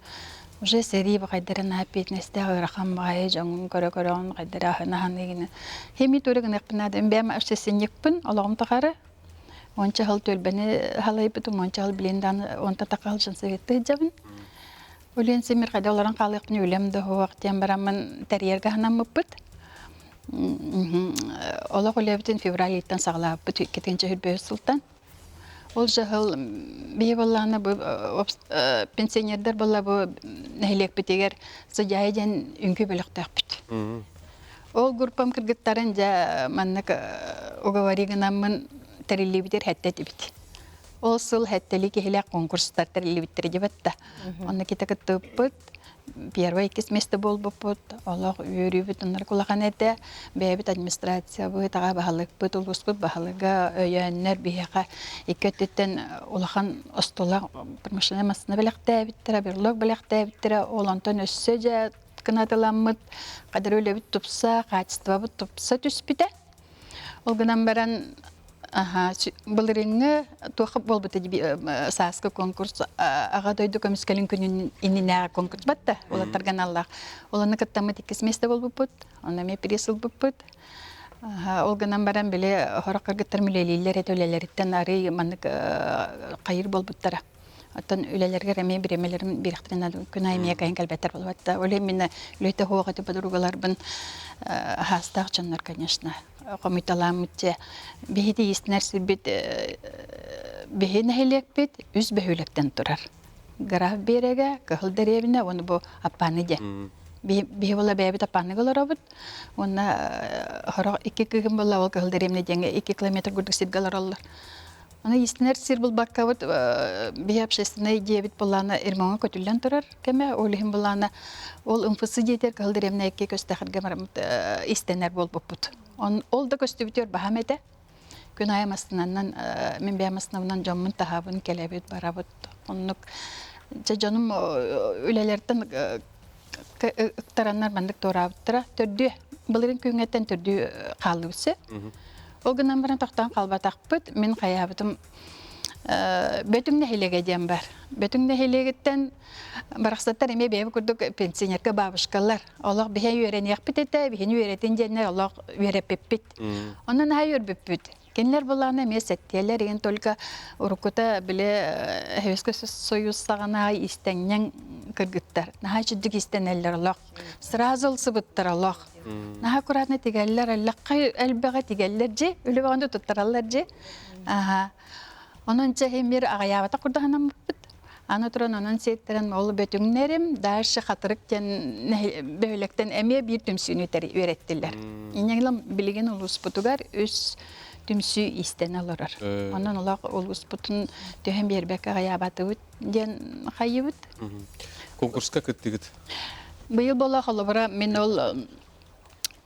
уже сэрии бу хайдара наһаа эппиэтинэстээх ыарахан баҕайы дьоҥҥун көрө-көрөҕүн хайдара аһын-аһын хими тура гыныахпын наада бэйэм общественникпын олоҕум тухары уонча сыл түөлбэни халайбытым уонча сыл билин даҕаны уонта таха сылдьан сыһыттыы сылдьабын Үлэн симир хайда олорон хаалыахпын үлэм да суох диэн бараммын тэрийэргэ санаммыппыт. Олох үлэбитин февраль ыйтан саҕалаабыппыт иккитинчи хүрбэһис сылтан. Ол дьаһал биһи буоллаҕына бу пенсионердар буолла бу нэһилиэкпитигэр Сыдьаайа диэн үҥкүү бөлөхтөөхпүт. Ол группам кыргыттарын дьэ маннык уговори гынаммын тэриллибитир хэттэ этибит. Ол сыл хэттэлии киһилээх конкурстар тэриллибиттэрэ дебет да. Онно ките кыттыбыппыт. Первый иккис место буолбуппут. Олох үөрүүбүт оннор улахан этэ. Бэйэбит администрациябыт, аҕа баһылыкпыт, улууспут баһылыга өйөөннөр биһиэхэ икки өттүттэн улахан остуола промышленнай массыына бэлэхтээбиттэрэ, берлог бэлэхтээбиттэрэ. Ол онтон өссө дьэ кынатыламмыт, кадр үлэбит тупса, качествобыт тупса түспүтэ. Ол гынан баран былырыыҥҥы туох буолбута сааскы конкурс Аҕа дойду көмүскэлин күнүн иннинээҕи конкурс батта уолаттарга аналлаах. Ол онно кыттаммыт иккис миэстэ буолбуппут. Онно эмиэ приз ылбыппыт. Ол гынан баран били сорох кыргыттар үлэлииллэр этэ үлэлэриттэн арыый маннык хайыр буолбуттара. Оттон үлэлэргэр эмиэ бириэмэлэрин биэрэхтэрин күн аайы эмиэ кайын кэлбэттэр буолбатта. Ол именно үлэтэ суох этэ подругаларбын хаастаах дьоннор, конечно, хомуйталааммыт дьэ биһиги иистэнэр сирбит биһи нэһилиэкпит үс бөһүөлэктэн турар. Граф биэрэгэ, Кыһыл дэриэбинэ уонна бу Аппааны диэн. Биһи була бэйэбит Аппааныга олоробут. Уонна хорох икки кыыһым буолла ол Кыһыл дэриэбинэ диэҥҥэ икки километр курдук сиргэ олороллор. Аны иистэнэр сир булбаккабыт биһи общественнай дьиэбит былаана Ирмаҥа көтүллэн турар кэмэ. Ол иһин былаана ол МФЦ дьиэтигэр Кыһыл дэриэбинэ икки көстөхөргө бараммыт иистэнэр буолбуппут. Ол да көстүбүтүгэр баһам этэ. Күн аайы массыынанан мин бэйэм массыынабынан дьоммун таһабын, кэлэбит, барабыт. Оннук дьэ дьонум үлэлэртэн ыктараннар маннык туораабыттара. Төрдүө, былырыын күҥҥэттэн төрдүө хааллыбыт. Ол гынан баран тохтоон хаалбатахпыт. Мин хайаабытым. Бөтүҥ нэһилиэгэ диэн бар. Бөтүҥ нэһилиэгиттэн барахсаттар эмиэ бэйэбит курдук пенсионерка бабушкалар. Олох биһи үөрэниэхпит этэ, биһини үөрэтин диэннэр олох үөрэппиппит. Онон наһаа үөрбүппүт. Кинилэр былаана эмиэ сэттиэлэр игин только уруккута били Советский Союз саҕана истэҥньэҥ кыргыттар. Наһаа үчүгдүк истэнэллэр олох. Сразу ылсыбыттар олох. Наһаа аккуратно тигэллэр, эллэххэ элбэҕи тигэллэр дьи, үлэ бөҕөнү туттараллар дьи. Аха. Онон чэ мир аҕайаабатах курдук санаммыппыт. Аны туран онон сиэттэрэн ол бөтүҥнэрим дальше Хатырык диэн бөһүөлэктэн эмиэ биир түмсүүнү үөрэттилэр. Инньэ билигин улууспутугар үс түмсүү иистэнэ олорор. Онон олох улууспутун түһэн биэрбэккэ аҕайаабатыбыт диэн хайыбыт. Конкурска кыттыгыт? Быйыл буола холобура мин ол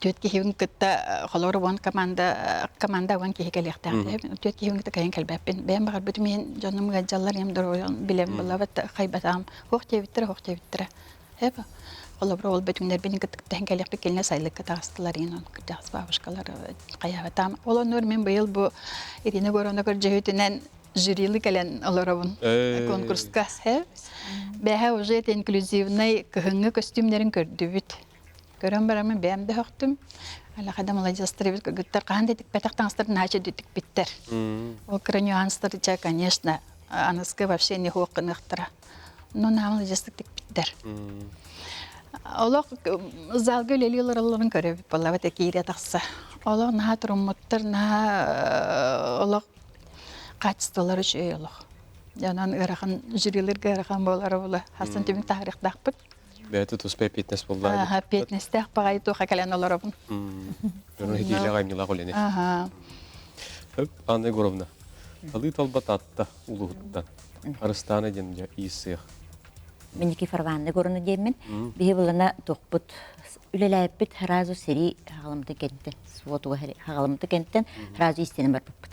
түөрт киһибин кытта холобура уон команда команда уон киһи кэлиэхтээх түөрт киһибин кытта кайан кэлбэппин бэйэм баҕарбытым иһин дьонум ыалдьаллар ийэм доруобуйам билэн буллабат хайбатаҕым хуох диэбиттэрэ хуох диэбиттэрэ эп холобура ол бөтүҥнэрбин кытта кэлиэхпит кинилэр сайылыкка таҕыстылар иин он кырдьаҕас бабушкалар хайаабатаам ол оннугар мин быйыл бу Ирина Горовна көрдьөһүүтүнэн жюрилы кэлэн олоробун конкурска бэһэ уже это инклюзивный кыһыҥҥы көстүүмнэрин көрдүбүт Көрөн бараммын бэйэм да өһөхтүм. Аллаха да маладьыастар эбит кыргыттар хаһан да тикпэтэх таҥастарын наһаа үчүгэй тикпиттэр. Ол кыра нюанстар дьэ, конечно, аныгыскы вообще не хуох гыныахтара. Но наһаа маладьыастык тикпиттэр. Олох залга үлэлии олороллорун көрөбүт буоллабыт киирэ тахса. Олох наһаа туруммуттар, наһаа олох качестволара үчүгэй олох. Онон ыарахан жюрилергэ ыарахан буолара була. Хасан түмүк таһаарыахтаахпыт. Бэйэтэ туспа эппиэтинэс буолла. Аха, эппиэтинэстээх баҕайы туоха кэлэн олоробун. Дьону хитиилээх аймньылаах үлэни. Аха. Анна Егоровна, талыы талба Таатта улууһуттан Арыстаана диэн дьэ иис сыах. Мин Никифорова Анна Егоровна диэммин. Биһи булана туохпут үлэлээппит сразу сэрии хаҕаламмыты кэнтэн, свотуга хаҕаламмыты кэнтэн сразу истэнэн барбыппыт.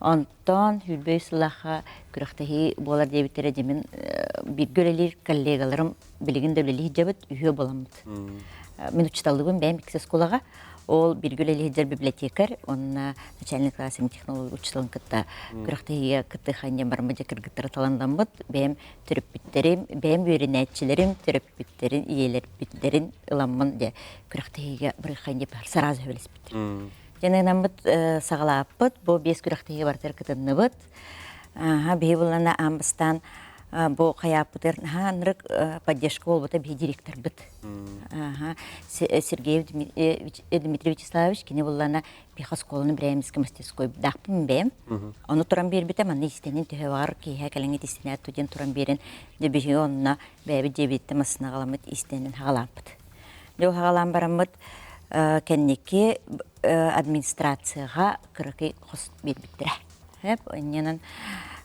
Онтон сүүрбэ үс сыллаахха күрэхтэһии буолар диэбиттэрэ дьэ мин бииргэ үлэлиир коллегаларым билигин да үлэлии сылдьабыт, үһүө буоламмыт. Мин учууталлыыбын бэйэм иккис оскуолаҕа. Ол бииргэ үлэлии сылдьар библиотекарь уонна начальный класс технология учууталын кытта күрэхтэһиигэ кыттыахха диэн бараммыт дьэ кыргыттары таланнаммыт бэйэм төрөппүттэрим, бэйэм үөрэнээччилэрим төрөппүттэрин, ийэлэрбиттэрин ыламмын дьэ күрэхтэһиигэ барыахха диэн сразу сөбүлэспиттэр. Дьаныынаммыт саҕалааппыт, бу биэс күрэхтэһиигэ барытыгар кытынныбыт. Биһи буллана аан бастаан бу хайааппытыгар наһаа ынырык поддержка буолбута биһи директорбыт. Сергей Дмитрий Вячеславович кини буллана биһи оскуоланы бирээмискэ мастерскойдаахпын бэйэм. Ону туран биэрбитэ манна истэнин төһө баҕар киэһэ кэлэҥҥит истэнээт диэн туран биэрэн дьэ биһиги онно бэйэбит дьиэбититтэн массыынаҕаламмыт истэнин хаҕалааппыт. Дьэ хаҕалаан бараммыт кэнники администрацияҕа кыракый хос биэрбиттэрэ. Эп иннинэн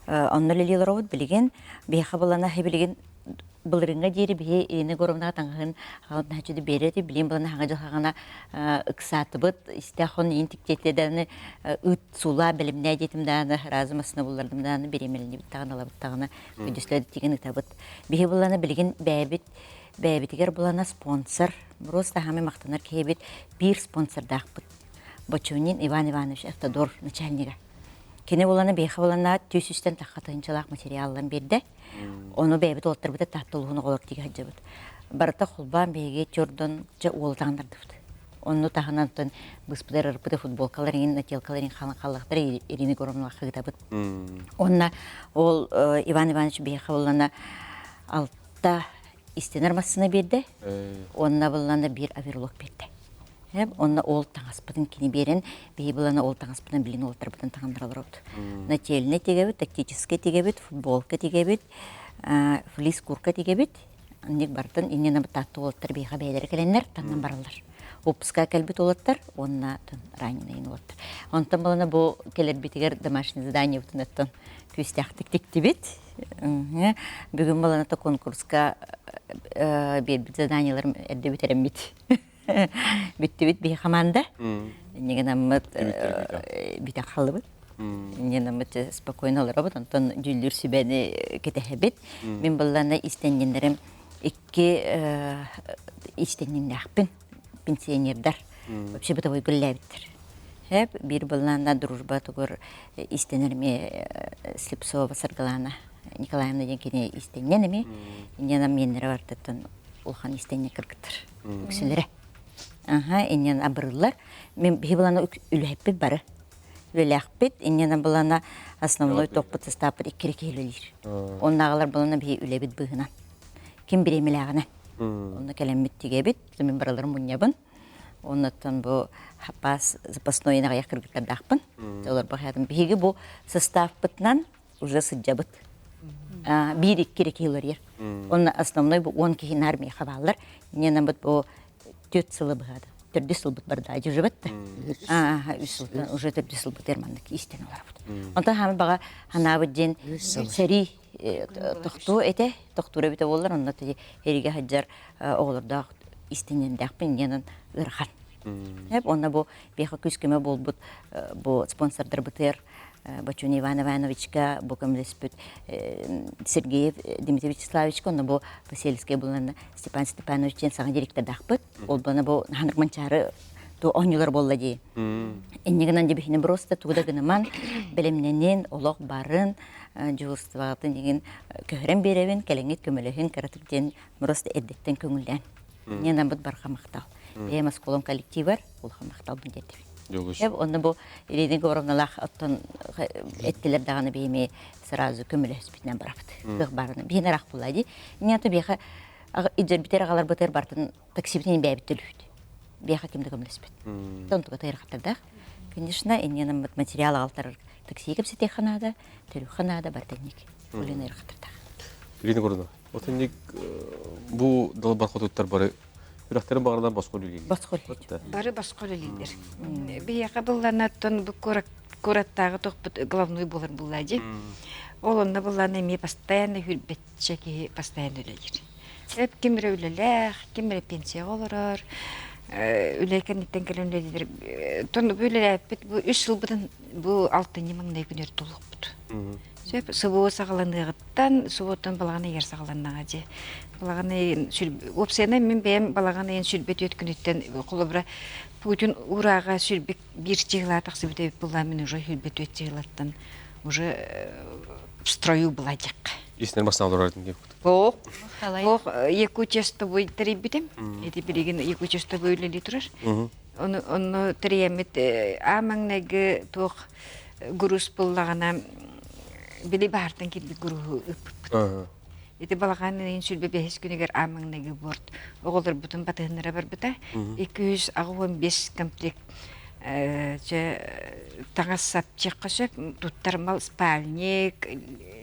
онно үлэлии олоробут билигин биһиэхэ былана билигин былырыҥҥа диэри биһи Ирина Егоровнаҕа таҥаһын хаҕын биэрэр этибит билигин былана хаҥа дьылҕаҕына ыксаатыбыт истээх он иин тиктиэтэ даҕаны ыт суулаа бэлэмнээ диэтим даҕаны разум астына буллардым даҕаны бириэмэлэнибит даҕаны ылабыт даҕаны күндүслэр тигин ытабыт биһи былана билигин бэйэбит Бэйэбитигэр булана спонсор, просто хаамай махтанар киһибит биир спонсордаахпыт. Бочонин Иван Иванович Автодор начальнига. Кини булана биэхэ булана түс үстэн тахха тыһынчалаах материаллан биэрдэ. Ону бэйэбит уолаттарбыта Таатта улууһун оҕолор тигэ сылдьабыт. Барыта холбоон биһиги чордон дьэ уолу таҥнардыбыт. Онну таһынан оттон быспытар ырпыты футболкалар иҥин нателкалар иҥин халан халлахтар Ирина Егоровна хыгытабыт. Онна ол Иван Иванович биһиэхэ буллана алта истэнэр массыына биэрдэ уонна буллана биир оверлок биэрдэ. Онно ол таҥаспытын кини биэрэн, биһи булана ол таҥаспытын билин уолаттарбытын таҥыннара олоробут. Нательный тигэбит, тактический тигэбит, футболка тигэбит, флис курка тигэбит. Инник бартын иннинэ таатта уолаттар биһиэхэ бэйэлэрэ кэлэннэр таҥнан бараллар. Выпуска кэлбит уолаттар уонна раненый уолаттар. Онтон булана бу кэлэрбитигэр домашний задание бутун күүстээхтик тиктибит. Бүгүн баланата конкурска биэрбит заданиеларым эрдэ бүтэрэммит. Бүттүбүт биһи команда. Иннигинаммыт бүтэ халлыбыт. Иннигинаммыт спокойно олоробут. Онтон дьүүллүүр сүбэни кэтэһэбит. Мин буллана истэнниннэрим икки истэнниннээхпин. Пенсионердар. Вообще бытовой гүллээбиттэр. Хэп биир былаана дружба тугур истэнэр эми Слепцова Саргылана Николаевна диэн кини истэнньэн эми инньэн миэннэрэ бартыттан улахан истэнньэ кыргыттар үксүлэрэ. Аха инньэн абырыллар. Мен биһи былаана үлэһиппит бары. Үлэлээхпит инньэн былаана основной тохпут састааппыт иккири киһи үлэлиир. Оннааҕылар былаана биһи үлэбит быыһынан. Ким бириэмэлээҕинэн. Онно кэлэммит тигэбит, мин барыларын мунньабын. Оннуттан бу хаппаас запасной аҕыйах кыргыттардаахпын. Олорбох хаятым. Биһиги бу составпытынан уже сылдьабыт. Биир икки эрэ киһи уларыйар. Онно основной бу 10 киһи наар миэхэ бааллар. Инньэнэн бу төрт сылы быһаады. Төрдүс сылбыт барда дьужубат да. Аа, үс сылтан уже төрдүс сылбыт маннык истэн олоробут. Онтон хаамы баҕа ханаабыт диэн сэрии тохтуу этэ, тохтуура эбитэ буоллар, онно эригэ сылдьар оҕолордоох истиннэрдээхпин диэн ыарахан. Эп онно бу биэхэ күүс-көмө буолбут бу спонсордарбытыгар Бочуни Иван Ивановичка бу көмөлөспүт Сергеев Дмитрий Вячеславовичка онно бу Васильевская булан Степан Степанович диэн саҥа директордаахпыт. Ол бана бу ханнык манчаары ту оонньуулар буолла дии. Инньэ гынан дебихини просто тугу да гыныман бэлэмнэнин, олох барын, дьуһурствоҕытын игин көһөрөн биэрэбин, кэлэҥҥит көмөлөһүн кыратык диэн просто эрдэттэн көҥүллээн. Ненаммыт барҕа махтал. Бэйэм оскуолам коллективар улахан махталбын тиэрдэбин. Эб онно бу Ирина Егоровналаах оттон эттилэр даҕаны биһими сразу көмөлөһүспүтүнэн барабыт. Кыах баарына. Биһин араах буолла дии. Инньэ биэхэ идьэрбитер аҕаларбытыгар бартын таксибитин бэйэбит төлүүбүт. Биэхэ ким да көмөлөспөт. Тон туга тайырхаттардаах. Конечно, инньэнэммит материал аҕалтарар такси кэпсэтиэххэ наада, төрүөххэ наада бартынник. Улина ырхаттардаах. Ирина Егоровна, отынник бу далбар хотуттар бары үрэхтэрин баҕарынан босхо үлэлииллэр. Босхо үлэлииллэр. Бары босхо үлэлииллэр. Биһиэхэ былланаттан бу куораттааҕы тохпут главный буолар булла дии. Ол онно быллана эмиэ постоянно хүрбэтчэ киһи постоянно үлэлиир. Эп ким эрэ үлэлээх, ким эрэ пенсияҕа олорор, үлэ кэнниттэн кэлэн үлэлиир. Тон бу үлэлээппит бу үс сылбытын бу алтынньы маҥнай күнүгэр толуохпут. Сөп СВО саҕаланыаҕыттан, СВО-ттан балаҕан ыйыгар саҕаланнаҕа дьэ. Балаҕан ыйын уопсайынан мин бэйэм балаҕан ыйын 24 күнүттэн холобура Путин уурааҕа сүрбэ биир чыһылаа тахсыбыт эбит буоллаа мин уже 24 чыһылаттан уже в строю была диэххэ. Истинэн бастаан олорор диэн Ох, ох, Якутия с тобой тэрийбитим. Ити билигин Якутия с тобой үлэлии турар. Ону онно тэрийэммит аа маҥнайгы туох груз буллаҕына били баһартан киирбит груһу ыыппыппыт. Ити балаҕан ыйын сүлбэ бэһис күнүгэр аа маҥнайгы борт оҕолорбутун батыһыннара барбыта. 285 комплект чэ таҥас-сап чиэххэ сөп туттар мал спальник,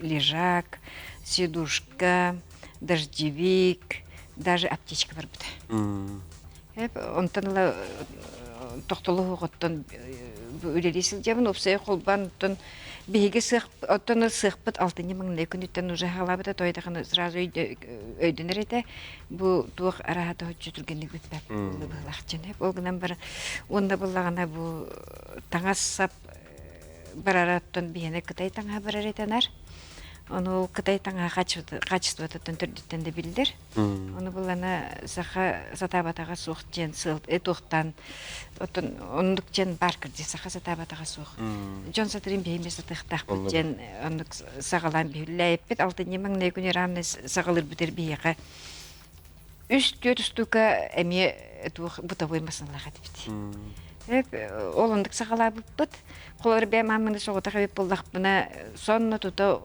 лежак, сидушка, дождевик, даже аптечка барбыта. Онтон ыла тохтолоһуоҕуттан үлэлии сылдьабын. Уопсайа холбоон оттон биһиги сыах оттон сыахпыт алтынньы маҥнай күнүттэн уже хаалаабыта тойдахына сразу өйдөнөр этэ. Бу туох араһа тоһуччу түргэнник бүппэт быһылаах дьон. Ол гынан баран уонна буллаҕына бу таҥас-сап барара оттон биһиэнэ Кытай таҥаһа барар этэнэр. Ону Кытай таҥаһа качествотыттан төрдүттэн да биллэр. Ону булана саха сатаабатаҕа суох диэн сыал туохтаан оттон оннук диэн баар кырдьык саха сатаабатаҕа суох. Дьон сатырын биһиги сатыахтаахпыт диэн оннук саҕалаан биһүллээппит. Алтынньы маҥнай күн рамный саҕалыырбытыр биһиэхэ үс түөрт устуука эмиэ туох бытовой масыналаах этибит. Ол оннук саҕалаабыппыт. Холор бэйэм ааммыны соҕотох эбит буоллахпына сонно тута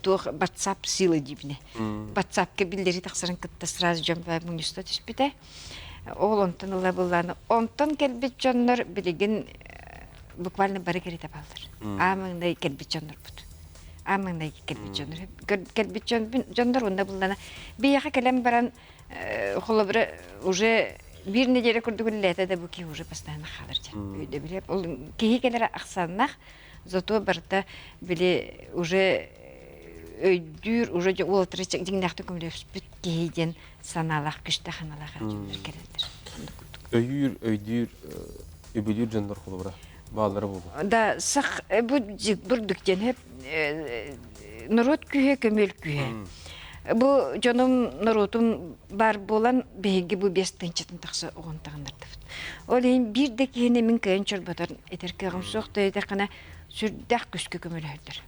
туох WhatsApp сила диибинэ. WhatsAppка биллэри тахсарын кытта сразу дьон мунньуста түспүтэ. Ол онтон ыла былааны онтон кэлбит дьоннор билигин буквально бары кэритэ бааллар. Аамаҥнай кэлбит дьоннорбут. Аамаҥнай кэлбит дьоннор. Кэлбит дьоннор онно буллана биһиэхэ кэлэн баран холобура уже биир неделя курдук үлэлээтэ да бу киһи уже постоянно хаалар диэн өйдөбүлэ. Ол киһи кэлэрэ ахсааннаах, зато барыта били уже өйдүүр, уже уолаттары дьиҥнээхтик көмөлөспүт киһи диэн санаалаах, күстээх санаалаах дьоннор кэлэллэр. Өйүүр, өйдүүр, үбүлүүр дьоннор холобура бааллара буолуо. Да, сах бу бурдук диэн норуот күүһэ көмөл күүһэ. Бу дьонум норуотум бар буолан биһиги бу биэс тыһыынчаттан тахса оҕон таҕыннардыбыт. Ол иһин биир да киһини мин кыайан чорботор этэр кыаҕым суох диэтэххинэ сүрдээх күүскэ көмөлөһөллөр.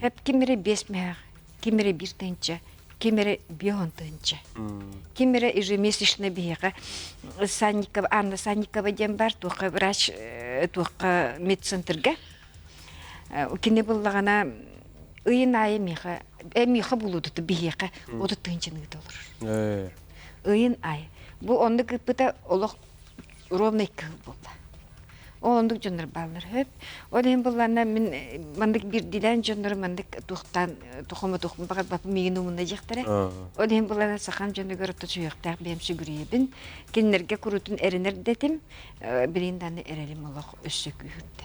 Эп ким эрэ биэс мөһөөх, ким эрэ биир тыһыынча, ким эрэ бион тыһыынча. Ким эрэ ежемесячно биһиэхэ Санникова, Анна Санникова диэн бар, туохха врач, туохха медцентрга. Кини буллаҕына ыйын аайы миэхэ, миэхэ булуудуту биһиэхэ 30 тыһыынчаны ыыта олорор. Ыйын аайы. Бу оннук ыыппыта олох ровно икки сыл буолла. Ол оннук дьоннор бааллар хөп. Ол иһин буллаана мин маннык биирдиилээн дьоннору маннык туохтаан тухома тухпун баҕарбаппын миигин умунна диэхтэрэ. Ол иһин буллаана сахам дьонугар отто сүһүөхтээх бэйэм сүгүрүйэбин. Кинилэргэ куруутун эрэнэр да этим. Билигин даҕаны эрэлим олох өссө күүһүрдэ.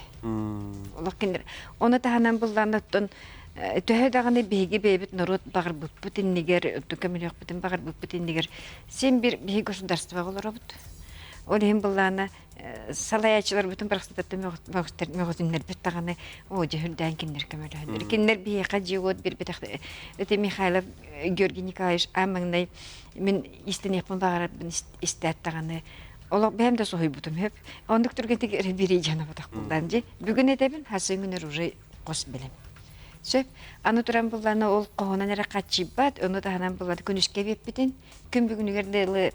Олох кинилэр ону таһынан буллаана оттон төһө даҕаны биһиги бэйэбит норуот баҕарбыппыт иннигэр, оттон көмөлүөхпүтүн баҕарбыппыт иннигэр син бир биһиги государствоҕа олоробут. Ол иһин былаана салайааччыларбытын барахсаттан мөҕүтүннэрбит даҕаны оо дьэ үрдээн кинилэр көмөлөһөннөр. Кинилэр биһиэхэ дьиэ-уот биэрбэтэх ити Михайлов Георгий Николаевич аан маҥнай мин истиниэхпин баҕарарбын истээт даҕаны олох бэйэм да соһуйбутум хөп. Оннук түргэнтик эрэ биэрии дьанаботох буллаан дьи. Бүгүн этэбин, хасыҥ күнэр уже хос билим. Сөп. Аны туран буллаана ол хоһунан эрэ хаччыйбат, ону таһынан буллаана күнүскэ эбиппитин, күн бүгүнүгэр дылы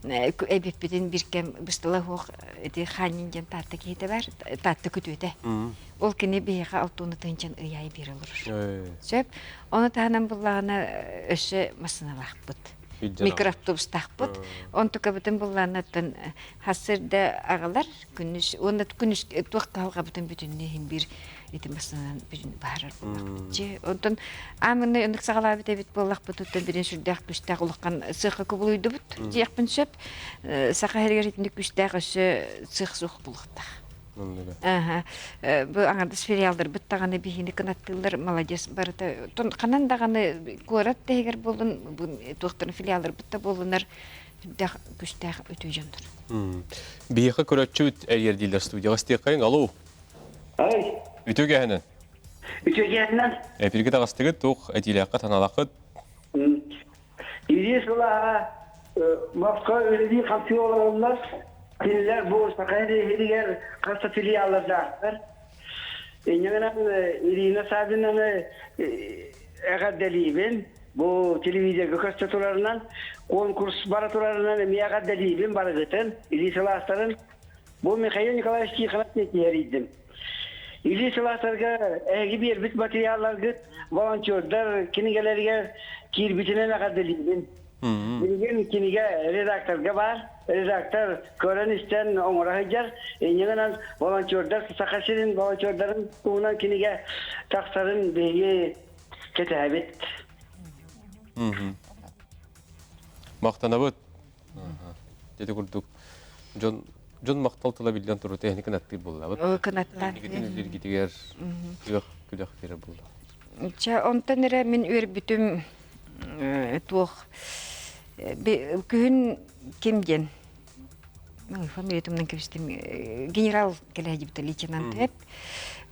эбиппитин бир кэм быстала суох ити Ханнин диэн Таатта киһитэ бар, Таатта күтүөтэ. Ол кини биһиэхэ алтууну тыынчан ый аайы биэрэ олорор. Сөп. Ону таһынан буллаҕына өссө массыыналаахпыт. Микроавтобустаахпыт. Онтукабытын буллаанаттан хассырда аҕалар күнүс уонна күнүс туох кыһалҕабытын бүтүннүү иһин биир ити массыынанан бүтүн баһарар буоллахпыт. Дьэ, онтон аамынна ыннык саҕалаабыт эбит буоллахпытыттан билин сүрдээх күстээх улахан сыахха кубулуйдубут диэхпин сөп. Саха сиригэр итинник күстээх өссө сыах суох булуохтаах. Аха. Бу аҥардас филиалларбыт даҕаны биһини кынаттыыллар, молодец барыта. Ханан даҕаны куорат тэһигэр буоллун, туохтарын филиалларбыт да буоллунар, сүрдээх күстээх үтүө дьоннор. Биһиэхэ көрөччүбүт эрийэр студияҕа истиэххэйиҥ. Алло. Ай. Үтүө кэһэнэн. Үтүө кэһэнэн. Эфиргэ таҕыстыгыт, туох этиилээххит, санаалааххыт? Илии сылааһа Москва үлэлии хамсыы олороллор. Кинилэр бу Саха иһигэр хас да филиаллардаахтар. Инньэ гынан Ирина Саввинаны эҕэрдэлиибин. Бу телевизорга көстө турарынан, конкурс бара турарынан эмиэ эҕэрдэлиибин барыгытын, илии сылаастарын. Бу Михаил Николаевич Тихонов тиэрийдим. Илии сылаастарга эһиги биэрбит материалларгыт волонтердар кинигэлэригэр киирбитинэн эҕэрдэлиибин. Билигин кинигэ редакторга баар. Редактор көрөн-истэн оҥоро сылдьар. Инньэ гынан волонтердар Саха сирин волонтердарын туһунан кинигэ тахсарын биһиги кэтэһэбит. Махтанабыт. Дьэ курдук дьон дьон махтал тыла биллэн турар тэһини кынаттыыр буоллабыт. Кынаттаан. Инникитин үллэргитигэр күөх күлэх биэрэр буолла. Чэ, онтон эрэ мин үөрбүтүм туох күһүн ким диэн фамилиятымнан кэбистим генерал кэлэһдьибитэ лейтенант эп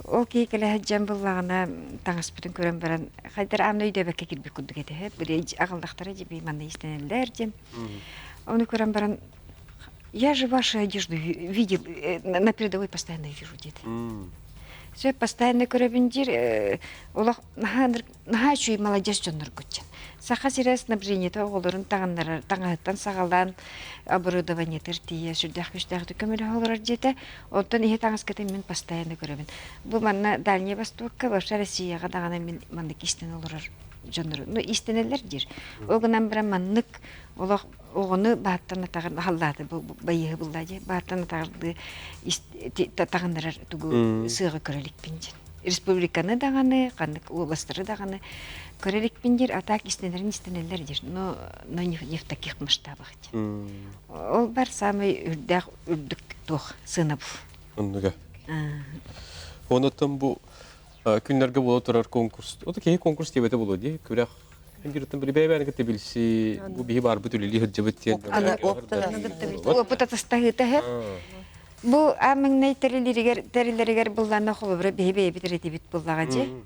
ол киһи кэлэһдьэн буллаҕына таҥаспытын көрөн баран хайдар аан өйдөөбөккө киирбит курдук этэ били аҕаллахтара дьиби манна истэнэллэр диэн ону көрөн баран я же вашу одежду видел на передовой постоянно вижу диэт сөп постоянно көрөбүн диир олох наһаа наһаа үчүгэй маладьыас дьонноргут дьон. Саха сирэ снабжениета оҕолорун таҥыннарар таҥаһыттан саҕалаан оборудованиетыгар тиийэ сүрдээх күүстээхтик көмөлөһө олорор дьиэтэ. Онтон иһи таҥаскытын мин постоянно көрөбүн. Бу манна Дальний Востокка, вообще Россияҕа даҕаны мин маннык истэн олорор дьоннору, ну истэнэллэр диир. Ол гынан баран маннык олох оҕону бааттан атаҕар халлааты байыһы булла дии бааттан атаҕардыы таҕыннарар тугу сыаҕы көрө иликпин диэн. Республиканы даҕаны, ханнык областары даҕаны көрө иликпин диир, а так истэнэрин истэнэллэр диир, но, но не, не в таких масштабах диэн. Ол бар самый үрдээх үрдүк туох сыана бу. Оннуга. Онотон бу күннэргэ буола турар конкурс, ото киһи конкурс диэбэтэ буолуо дии, күрэх Бииртэн били бэйбээн кытта билси, бу биһи барбыт үлэлии сылдьыбыт диэн. Опыт атастаһыыта һэ. Бу аан маҥнай тэрилэригэр тэрилэригэр быллаана холобура биһи бэйэбит эрэтибит буллаҕа дьи.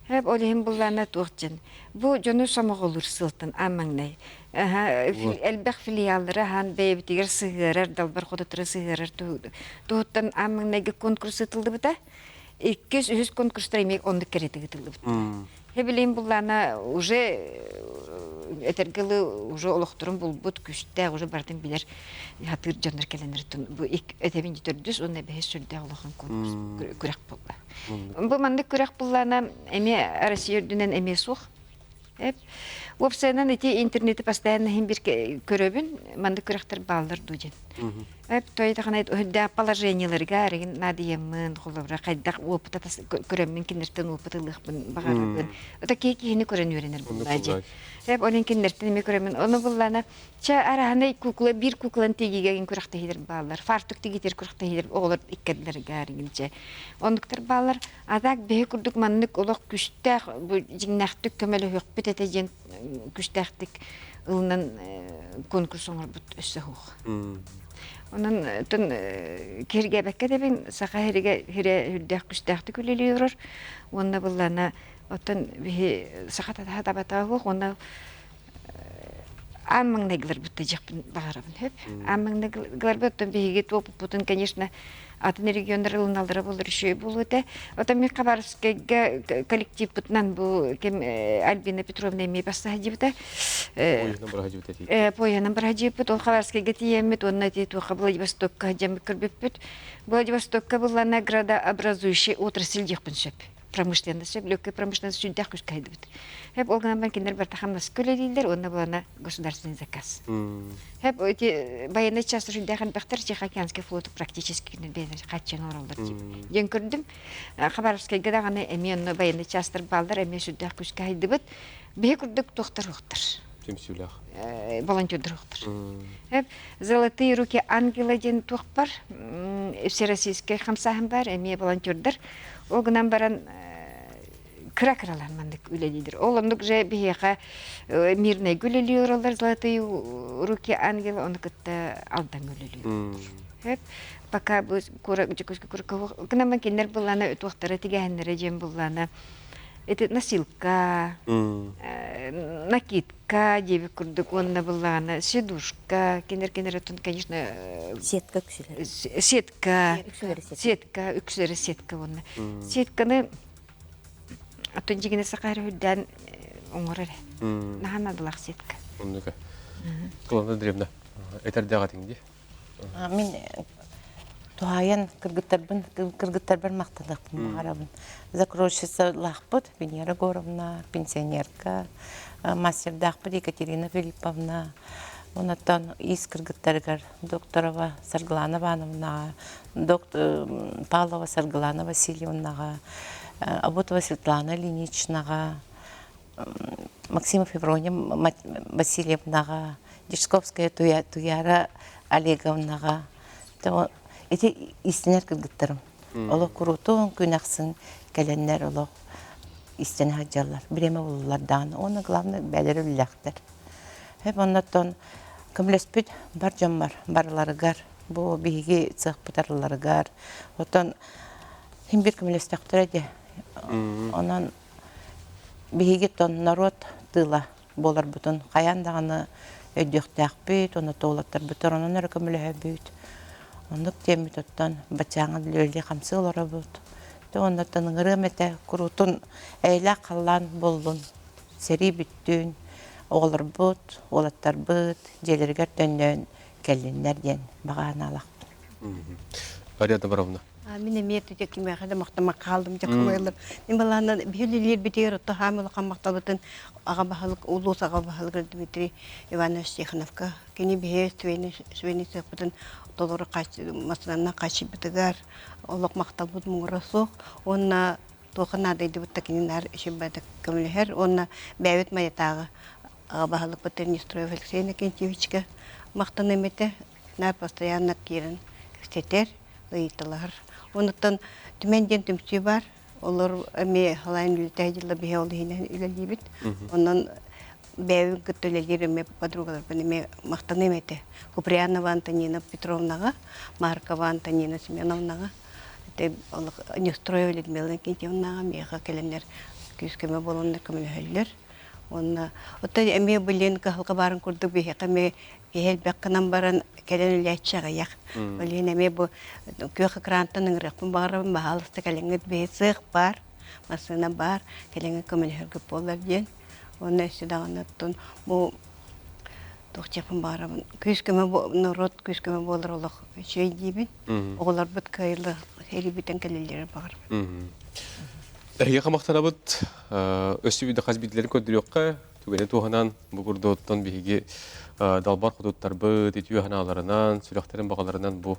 Хэп ол иһин быллаана туох дьин. Бу дьону сомоҕолуур сылтан аан маҥнай. Элбэх филиаллары аһаан бэйэбитигэр сыһыарар, далбар хотутары сыһыарар туһуттан аан маҥнайгы конкурс ыытыллыбыта. Иккис, үһүс конкурстар эмиэ оннук кэрэтик ыытыллыбыт. Хэбилиин буллаана уже этэргэ дылы уже олохторун булбут күстээх уже барытын билэр хатыыр дьоннор кэлэннэр бу этэбин төрдүс уонна бэһис сүрдээх улахан конкурс күрэх буолла. Бу маннык күрэх буллаана эмиэ Россия үрдүнэн эмиэ суох. Эп. Уопсайынан ити интернети постоянно иһин бир көрөбүн, маннык күрэхтэр бааллар дуу диэн. Эп тойдахана үрдээх положениеларга арыгын наадыйаммын, холобура хайдах опыт көрөммүн кинилэртэн опыт ылыахпын баҕарабын. Ото киһи киһини көрөн үөрэнэр буоллаа дии. Эп онон кинилэртэн эмиэ көрөммүн. Ону буллаана чэ араһанай кукла биир куклан тигигэ күрэхтэһиилэр бааллар. Фартук тигитер күрэхтэһиилэр оҕолор иккэрдилэргэ арыгын чэ. Оннуктар бааллар. А так биһи курдук маннык олох күстээх бу дьиҥнээхтик көмөлөһүөхпүт этэ диэн күстээхтик ылынан конкурс оҥорбут өссө суох. Онон тон киһиргээбэккэ дэбин саха сиригэ сирэ үрдээх күстээхтик үлэлии олорор уонна быллана оттон биһи саха татаһа табата суох уонна аан маҥнайгыларбыт да дьиэхпин баҕарабын сөп. Аан маҥнайгыларбыт оттон биһиги туоппутун, конечно, атын регионнар ылыналлара буолар үчүгэй буолуо этэ. Оттон мин Хабаровскайга коллективпытынан бу ким Альбина Петровна эмиэ бастаһадьыбыта. Поеһынан бараһадьыппыт. Ол Хабаровскайга тиийэммит уонна ити туохха Владивостокка дьэммит көрбүппүт. Владивостокка буллана градообразующий отрасль диэхпин сөп. Промышленность, легкая промышленность сүрдээх күүскэ хайдыбыт. Хэп ол гынан кинилэр барыта хамнаска үлэлииллэр уонна булана государственный заказ. Хэп эти военный часть сүрдээх элбэхтэр Тихоокеанский флот практически кинилэр бэйэлэрэ хааччыйан олороллор диэн көрдүм. Хабаровскайга даҕаны эмиэ онно военный часттар бааллар, эмиэ сүрдээх күүскэ хайдыбыт. Биһи курдук туохтар уохтар. Түмсүүлээх. Волонтердар уохтар. Хэп Золотые руки ангела диэн туох бар, всероссийскай хамсааһын бар, эмиэ волонтердар. Ол гынан баран кыра-кыралаан маннык үлэлииллэр. Ол оннук же биһиэхэ мирнэйгэ үлэлии олороллор Золотые руки ангела, ону кытта Алдаҥҥа үлэлии олороллор. Пока бу кура гынан кинилэр былаана туохтара тигээһиннэрэ диэн былаана это носилка, накидка диэбит курдук уонна былаана сидушка, кинилэр кинилэр конечно сетка үксүлэрэ сетка сетка үксүлэрэ сетка уонна сетканы оттон дьигинэ сахаар үрдээн оҥорор эрэ наһаа наадалаах сетка оннука Клана Андреевна этэрдээҕитиҥ дии Мин туһаайан кыргыттарбын кыргыттарбар махтаныахпын баҕарабын. Закройщицалаахпыт Венера Егоровна, пенсионерка, мастердаахпыт Екатерина Филипповна, онтон ис кыргыттарыгар Докторова Саргылана Ивановнаҕа, Павлова Саргылана Васильевнаҕа, Аботова Светлана Ильиничнаҕа, Максимов Феврония Васильевнаҕа, Дьячковская Туяра Олеговнаҕа ити истинэр кыргыттарым. Олох куруутун күн ахсын кэлэннэр олох истэн сылдьаллар. Бириэмэ булуллар даҕаны. Уонна главное бээлэрэ үллэхтэр. Хэп оннуттан көмөлөспүт бар дьоммор барыларыгар бу биһиги цехпыт арылларыгар оттон син бир көмөлөстөхтөрө дии. Онон биһиги тон норуот тыла буоларбытын хайаан даҕаны өйдүөхтээхпит, уонна туолаттарбытыгар онон эрэ көмөлөһөбүт. Оннук диэммит оттон баччааҥҥа үлэлии-хамсыы олоробут. Дьэ оннуттан ыҥырыам этэ куруутун эйэлээх халлаан буоллун, сэрии бүттүн, оҕолорбут, уолаттарбыт дьиэлэригэр төннөн кэллиннэр диэн баҕа санаалаахпын. Мария Добровна. Мин эмиэ түтэ кимиэхэ да махтаммакка хаалдым дьэ хомойоллор. Мин балаана биһи үлэлиирбитигэр отто хаам улахан махталбытын аҕа баһылык улуус аҕа баһылыгар Дмитрий Иванович Тихоновка кини биһи сүбэни сыахпытын толору массыынанан хааччыйбытыгар олох махталбыт муҥура суох уонна туохха наадайдыбыт да кини наар үчүгэй көмөлөһөр уонна бэйэбит Майатааҕы аҕа баһылыкпыт Нестроев Алексей Иннокентьевичка махтаныам этэ наар постоянно киирэн кэпсэтэр, ыйыталаһар. Онуттан Түмэн диэн түмсүү баар. Олор эмиэ халаан үлэтэ дьылла биһи ол иһинэн үлэлиибит. Онон бэйэбин кытта үлэлиир эмиэ подругаларбын эмиэ махтаныам этэ. Куприянова Антонина Петровнаҕа, Маркова Антонина Семеновнаҕа, Нестроева Людмила Никитьевнаҕа миэхэ кэлэннэр күүс-көмө буоланнар көмөлөһөллөр. Уонна оттон эмиэ билин кыһалҕа баарын курдук биһиэхэ эмиэ киһи элбэх гынан баран кэлэн үлээччи аҕыйах. Ол иһин эмиэ бу күөх экрантан ыҥырыахпын баҕарабын, баһаалыста кэлэҥҥит биһи сыах баар, массыына баар, кэлэҥҥит көмөлөһөргүт буоллар диэн. Уонна өссө даҕаны оттон бу туох диэхпин баҕарабын, күүс-көмө норуот күүс-көмө буолар олох үчүгэй диибин. Оҕолорбут кыайылла эрийбитэн кэлэллэрин баҕарабын. Эһиэхэ махтанабыт. Өссө биирдэ хас биирдилэрин көрдөрүөххэ. Түгэни туһанан бу курдуоттан биһиги далбар хотуттарбыт үтүө санааларынан, сүрэхтэрин баҕаларынан бу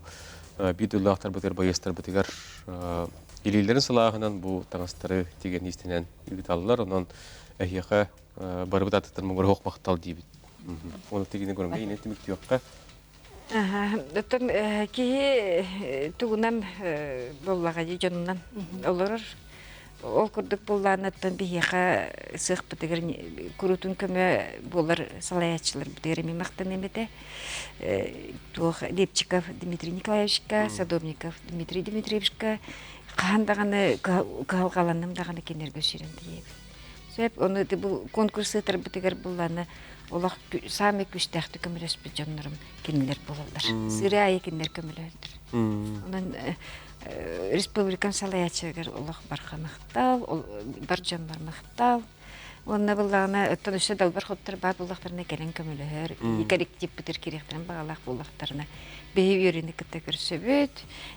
биир дойдулаахтарбытыгар, байыастарбытыгар илиилэрин сылааһынан бу таҥастары тигэн иистэнэн ыыталлар. Онон эһиэхэ барыбыт ааттыттан муҥур оһох махтал диибит. Оны тигини көрөҥҥө инэн түмүктүөххэ. Оттон киһи тугунан буоллаҕа дии дьонунан олорор. Ол курдук буллаанаттан биһиэхэ сыахпытыгар куруутун көмө буолар салайааччыларбытыгар эмиэ махтаныам этэ. Туох Лепчиков Дмитрий Николаевичка, Садовников Дмитрий Дмитриевичка хаһан даҕаны кыһалҕаланным даҕаны кинилэргэ сүүрэн тиийэбин. Сөп, ону бу конкурс ыытарбытыгар буллаана олох саамай күүстээхтик көмөлөспүт дьоннорум кинилэр буолаллар. Сыры аайы кинилэр көмөлөһөллөр. Онон республикам салайааччыгар олох барҕа махтал, бар дьоммор махтал. Уонна буллаҕына оттон өссө далбар хоттор баар буоллахтарына кэлэн көмөлөһөр, коллективпытыр кириэхтэрин баҕалаах буоллахтарына биһи үөрүүнү кытта көрсөбүт,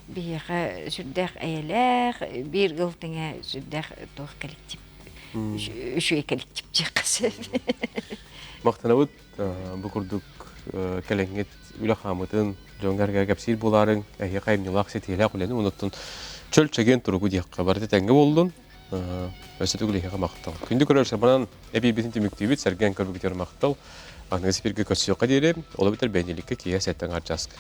биһиэхэ сүрдээх эйэлээх, биир ыал тэҥэ сүрдээх туох коллектив үчүгэй коллектив диэххэ сөп. Махтанабыт бу курдук кэлэҥҥит үлэ хаамытын дьоҥҥо кэпсиир буолаарыҥ, эһиэхэ айымньылаах ситиһиилээх үлэни онуттан чөл чэгиэн туругу диэххэ барыта тэҥҥэ буоллун. Өссө төгүл эһиэхэ махтал. Күндү көрөөччүлэр, манан эбиибитин түмүктүүбүт, сэргээн көрбүтүгэр махтал. Аныгы сибиргэ көрсүөххэ диэри, ол эбэтэр бэниликкэ киэһэ сэттэ аҥаар чааска.